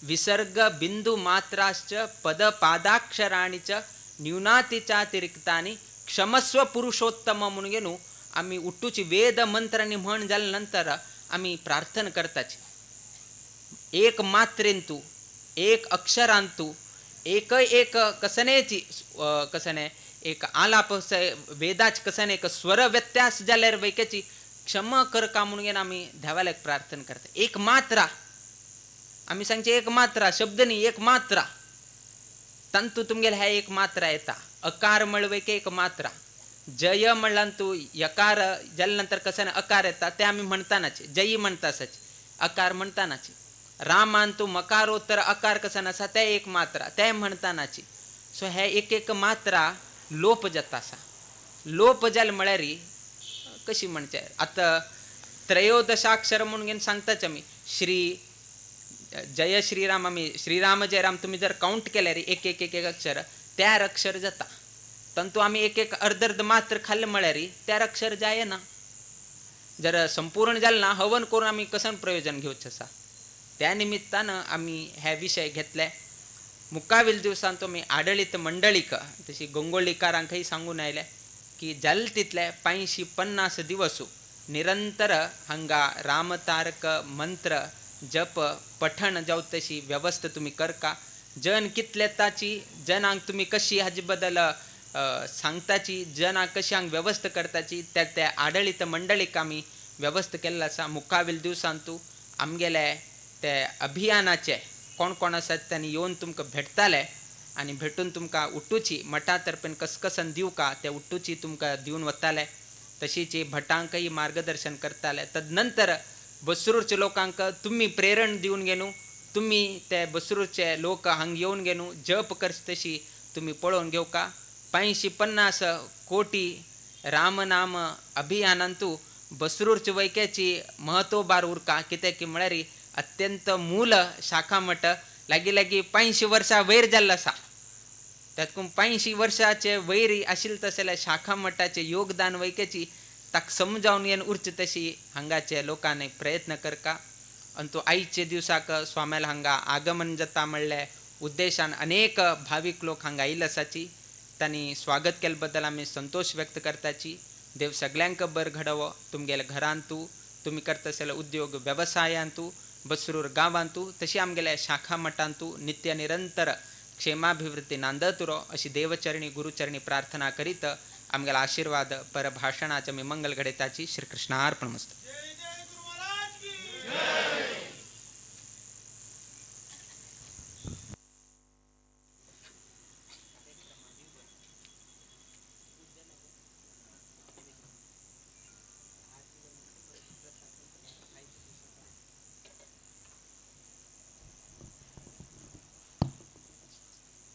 विसर्ग बिंदू मात्राश्च पद पादाक्षराणि च न्यूनातिचातिरिक्तानि क्षमस्व पुरुषोत्तम म्हणून घेऊन आमी उट्टूची वेद मंत्रांनी म्हण जाल्या नंतर आमी प्रार्थना करताची. एक मात्रेंतू एक अक्षरांतू एक एक कसनेची कसने एक आलाप वेदाच कसने एक स्वर व्यत्यास जाल्यार वैकेची क्षमा कर का म्हणून घेऊन आमी देवाला प्रार्थना करता. एक मात्रा आमी सांगचे एक मात्रा शब्द न्ही एक मात्रा तांतू तुमगेले हे एक मात्रा येता. अकार म्हणवे एक मात्रा जय म्हणल्यान तूं यकार जाल्या नंतर कसं अकार येता ते आमी म्हणतानाचे जयी म्हणतासाचे अकार म्हणतानाचे. रामान तूं मकारोत्तर अकार कसन आसा ते एक मात्रा ते म्हणतानाची. सो हे एक एक मात्रा लोप जाता आसा. लोप जाल म्हळ्यार कशी म्हणचे आतां त्रयोदशाक्षर म्हणून घेवन सांगताच आमी श्री जय श्रीराम आमी श्रीराम जय राम तुमी जर कावंट केल्यार एक एक एक एक अक्षर त्यार अक्षर जाता. तंतू आमी एक एक अर्द अर्द मात्र खाल्ले म्हळ्यार त्यार अक्षर जायना. जर संपूर्ण जालें ना हवन करून आमी कसन प्रयोजन घेवचें आसा. त्या निमित्तान आमी हे विशय घेतले. मुखावेल दिवसान तुमी आडळीत मंडळीक तशी गंगोळीकारांकय सांगून आयले की जाले तितले 550 दिवस निरंतर हांगा रामतारक मंत्र जप पठण जावं तशी व्यवस्था तुमी करका. जन कितले ताची जनांक तुमी कशी हाजे बद्दल सांगताची जनांक कशी हांग व्यवस्था करताची त्या त्या आडळीत मंडळीक आमी व्यवस्था केल्लो आसा. मुखावेल दिवसान तूं आमगेले ते अभियानाचे कोण कोण आसात तांणी येवन तुमकां भेटताले आनी भेटून तुमकां उट्टूची मठा तर्फेन कसकसन दिवका ते उट्टूची तुमकां दिवन वताले. तशीच भटांकय मार्गदर्शन करताले. तदनंतर बसरूरच्या लोकांक तुमी प्रेरण दिवन घेनु तुमी ते बसरूरचे लोक हांग येवन घेनु जप करचे तशी तुमी पळोवन घेवका. 550 कोटी रामनाम अभियानांतू बसरूरचे वैक्याची महत्व बार उरका. कित्याक की म्हळ्यार अत्यंत मूल शाखा मठ लागीं लागीं 500 वर्सां वयर जाल्लो आसा. तातूंत 500 वर्साचे वयर आशिल्ले तसले शाखा मठाचे योगदान वैक्याची ताका समजावन येवन उरचे तशी हांगाचे लोकांनी प्रयत्न करका. आनी तो आयचे दिवसाक स्वाम्याला हांगा आगमन जाता म्हणले उद्देशान अनेक भावीक लोक हांगा आयिल्ले आसाची. तांणी स्वागत केले बद्दल आमी संतोश व्यक्त करताची. देव सगळ्यांक बर घडोवो तुमगेल्या घरांतू तुमी करता आसले उद्योग वेवसायांतू बसरूर गांवांतू तशी आमगेल्या शाखा मठांतू नित्य निरंतर क्षेमाभिवृद्धी नांदत उरो अशी देवचरणी गुरुचरणी प्रार्थना करीत आमगेला आशीर्वाद परभाषणाचे मी मंगल घडयताची. श्रीकृष्णार्पणमस्तु.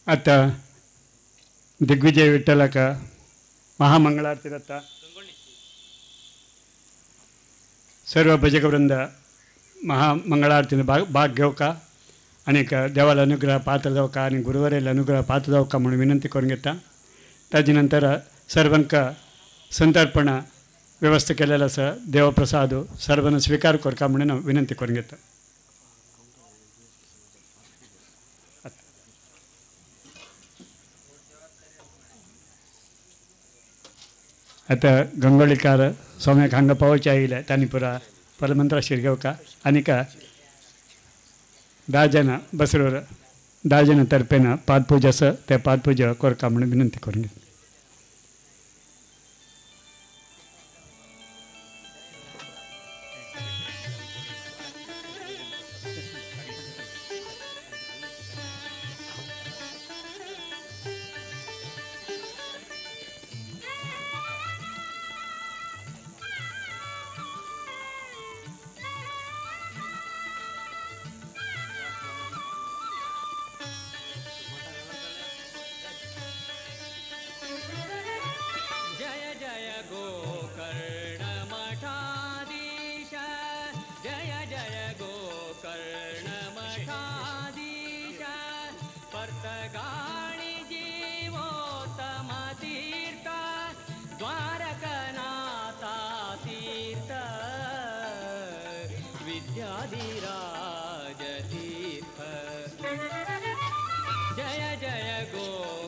आता दिग्विजय विठ्ठलाक महामंगळारती जाता. सर्व भजकवृंद महामंगळारतीन भाग घेवका आनीक देवाला अनुग्रह पात्र जावका आनी गुरुवारेल अनुग्रह पात्र जावका म्हणून विनंती करून घेता. ताजे नंतर सर्वांक संतर्पण व्यवस्था केलेला आसा. देवप्रसाद सर्वांना स्वीकार करका म्हणून विनंती करून घेता. आता गंगोळीकार स्वाम्याक हांगा पावोवचे आयिल्ले तांणी पुरा परमंत्राशीर घेवका आनीक 10 जाणां बसरूर 10 जाणां तर्फेन पादपूजा आसा ते पादपूजा करका म्हणून विनंती करून घेता.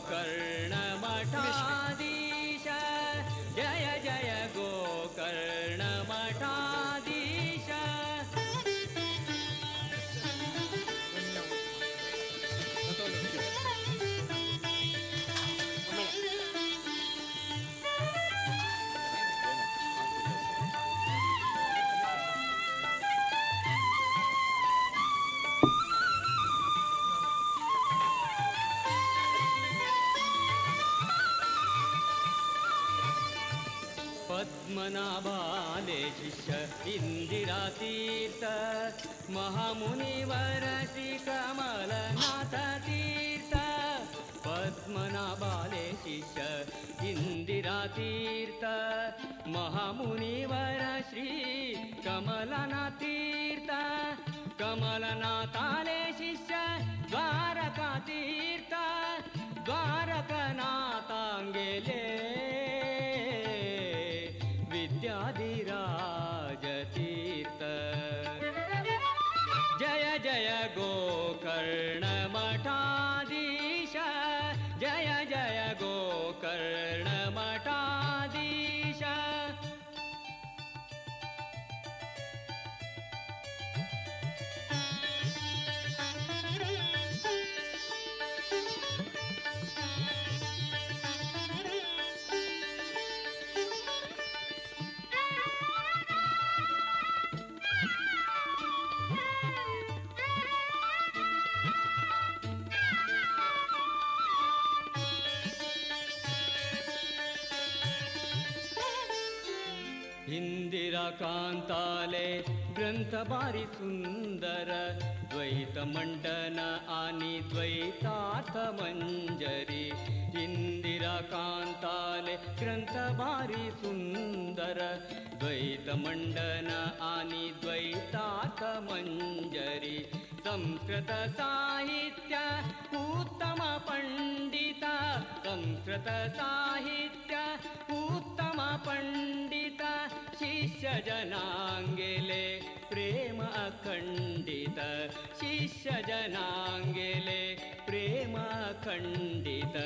गोकर्ण मठाधीश, जय जय गोकर्ण मठाधीश। पद्मनाभाले शिष्य इंदिरा तीर्थ, महामुनिवर श्री कमलनाथ तीर्थ। पद्मनाभाले शिष्य इंदिरा तीर्थ, महामुनिवर श्री कमलनाथ तीर्थ। कमलनाथाले शिष्य द्वारका तीर्थ, द्वारकनाथांगेले विद्याधिराज तीर्थ। जय जय गोकर्ण मठाधीश, जय जय गोकर्ण मठाधीश। इंदिरा कांताले ग्रंथ बारी सुंदर, द्वैत मंडन आणि द्वैतार्थ मंजरी। इंदिरा कांताले ग्रंथ बारी सुंदर, द्वैत मंडन आणि द्वैतार्थ मंजरी। संस्कृत साहित्य उत्तम पंडित, संस्कृत साहित्य उत्तम पंडित। शिष्य जनांगेले प्रेम अखंडित, शिष्य जनांगेले प्रेम अखंडित।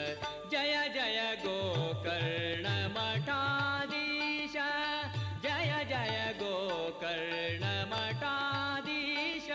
जय जय गोकर्ण मठाधीश, जय जय गोकर्ण मठाधीश।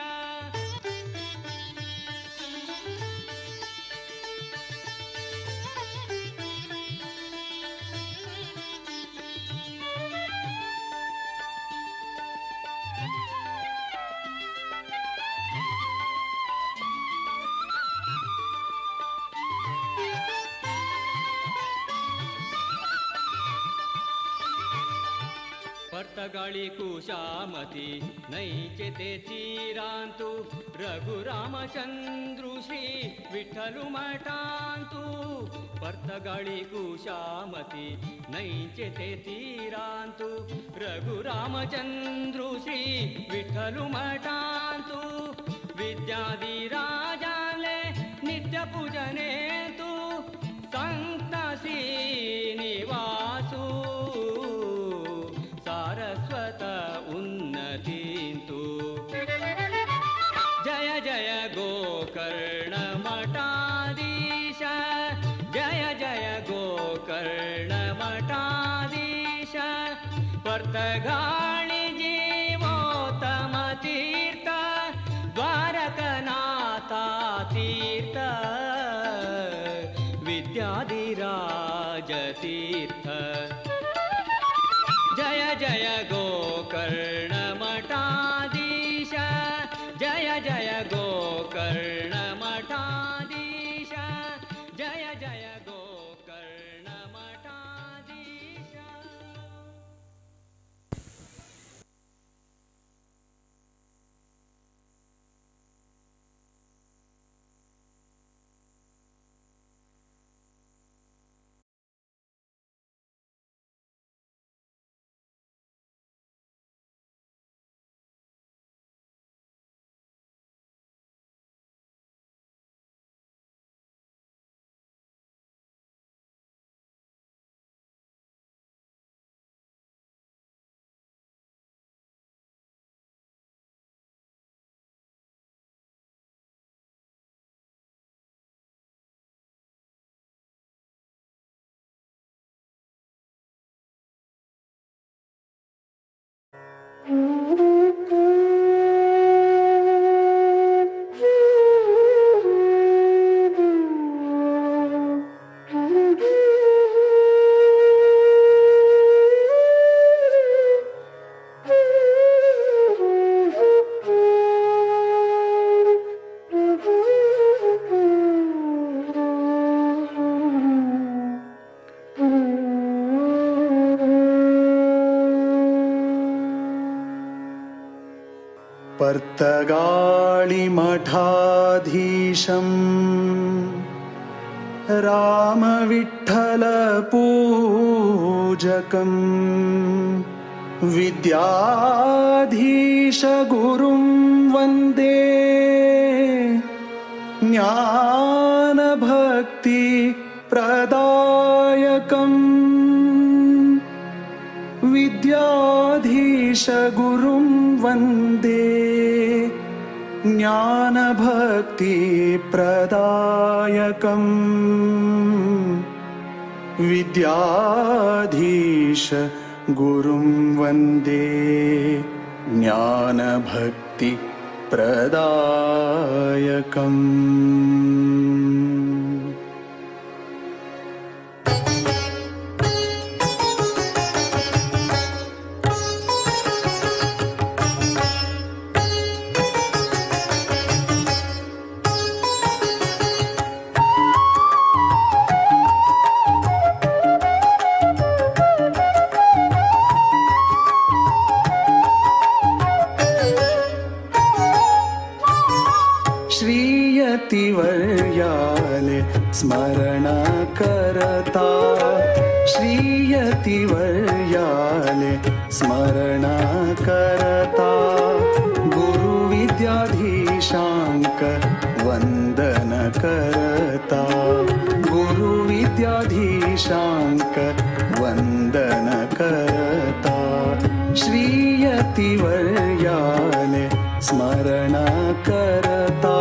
पर्तगाळी कुशामती नैचे ते तीरांतु, रघुरामचंद्रु श्री विठ्ठलु मठांतु। पर्तगाळी कुशामती नैचे ते तीरांतु, रघुरामचंद्रु श्री विठ्ठलु मठांतु। विद्याधिराजाले नित्य पूजने तु, संत श्रीनिवासु सारस्वत उन्नतींतु। जय जय गोकर्ण मठाधीश, जय जय गोकर्ण मठाधीश। पर्तगाळी जीवोत्तम तीर्थ, द्वारकनाथा तीर्थ, विद्याधिराज तीर्थ। जय जय गोकर्ण मठाधीश, जय जय गोकर्ण मठाधीश, जय जय गोकर्ण मठाधीश। पर्तगाळिमठाधीशम् रामविठ्ठलपूजकम् विद्याधीशगुरुं वन्दे ज्ञानभक्तिप्रदायकम् विद्याधीशगुरुं वन्दे ज्ञानभक्तिप्रदायकम् विद्याधीश गुरुं वन्दे ज्ञानभक्तिप्रदायकम्। श्रीयतिवर्याले स्मरण करता श्रीयतिवर्याले स्मरण करता गुरुविद्याधीशांक वंदन करता गुरुविद्याधीशांक वंदन करता श्रीयतिवर्याले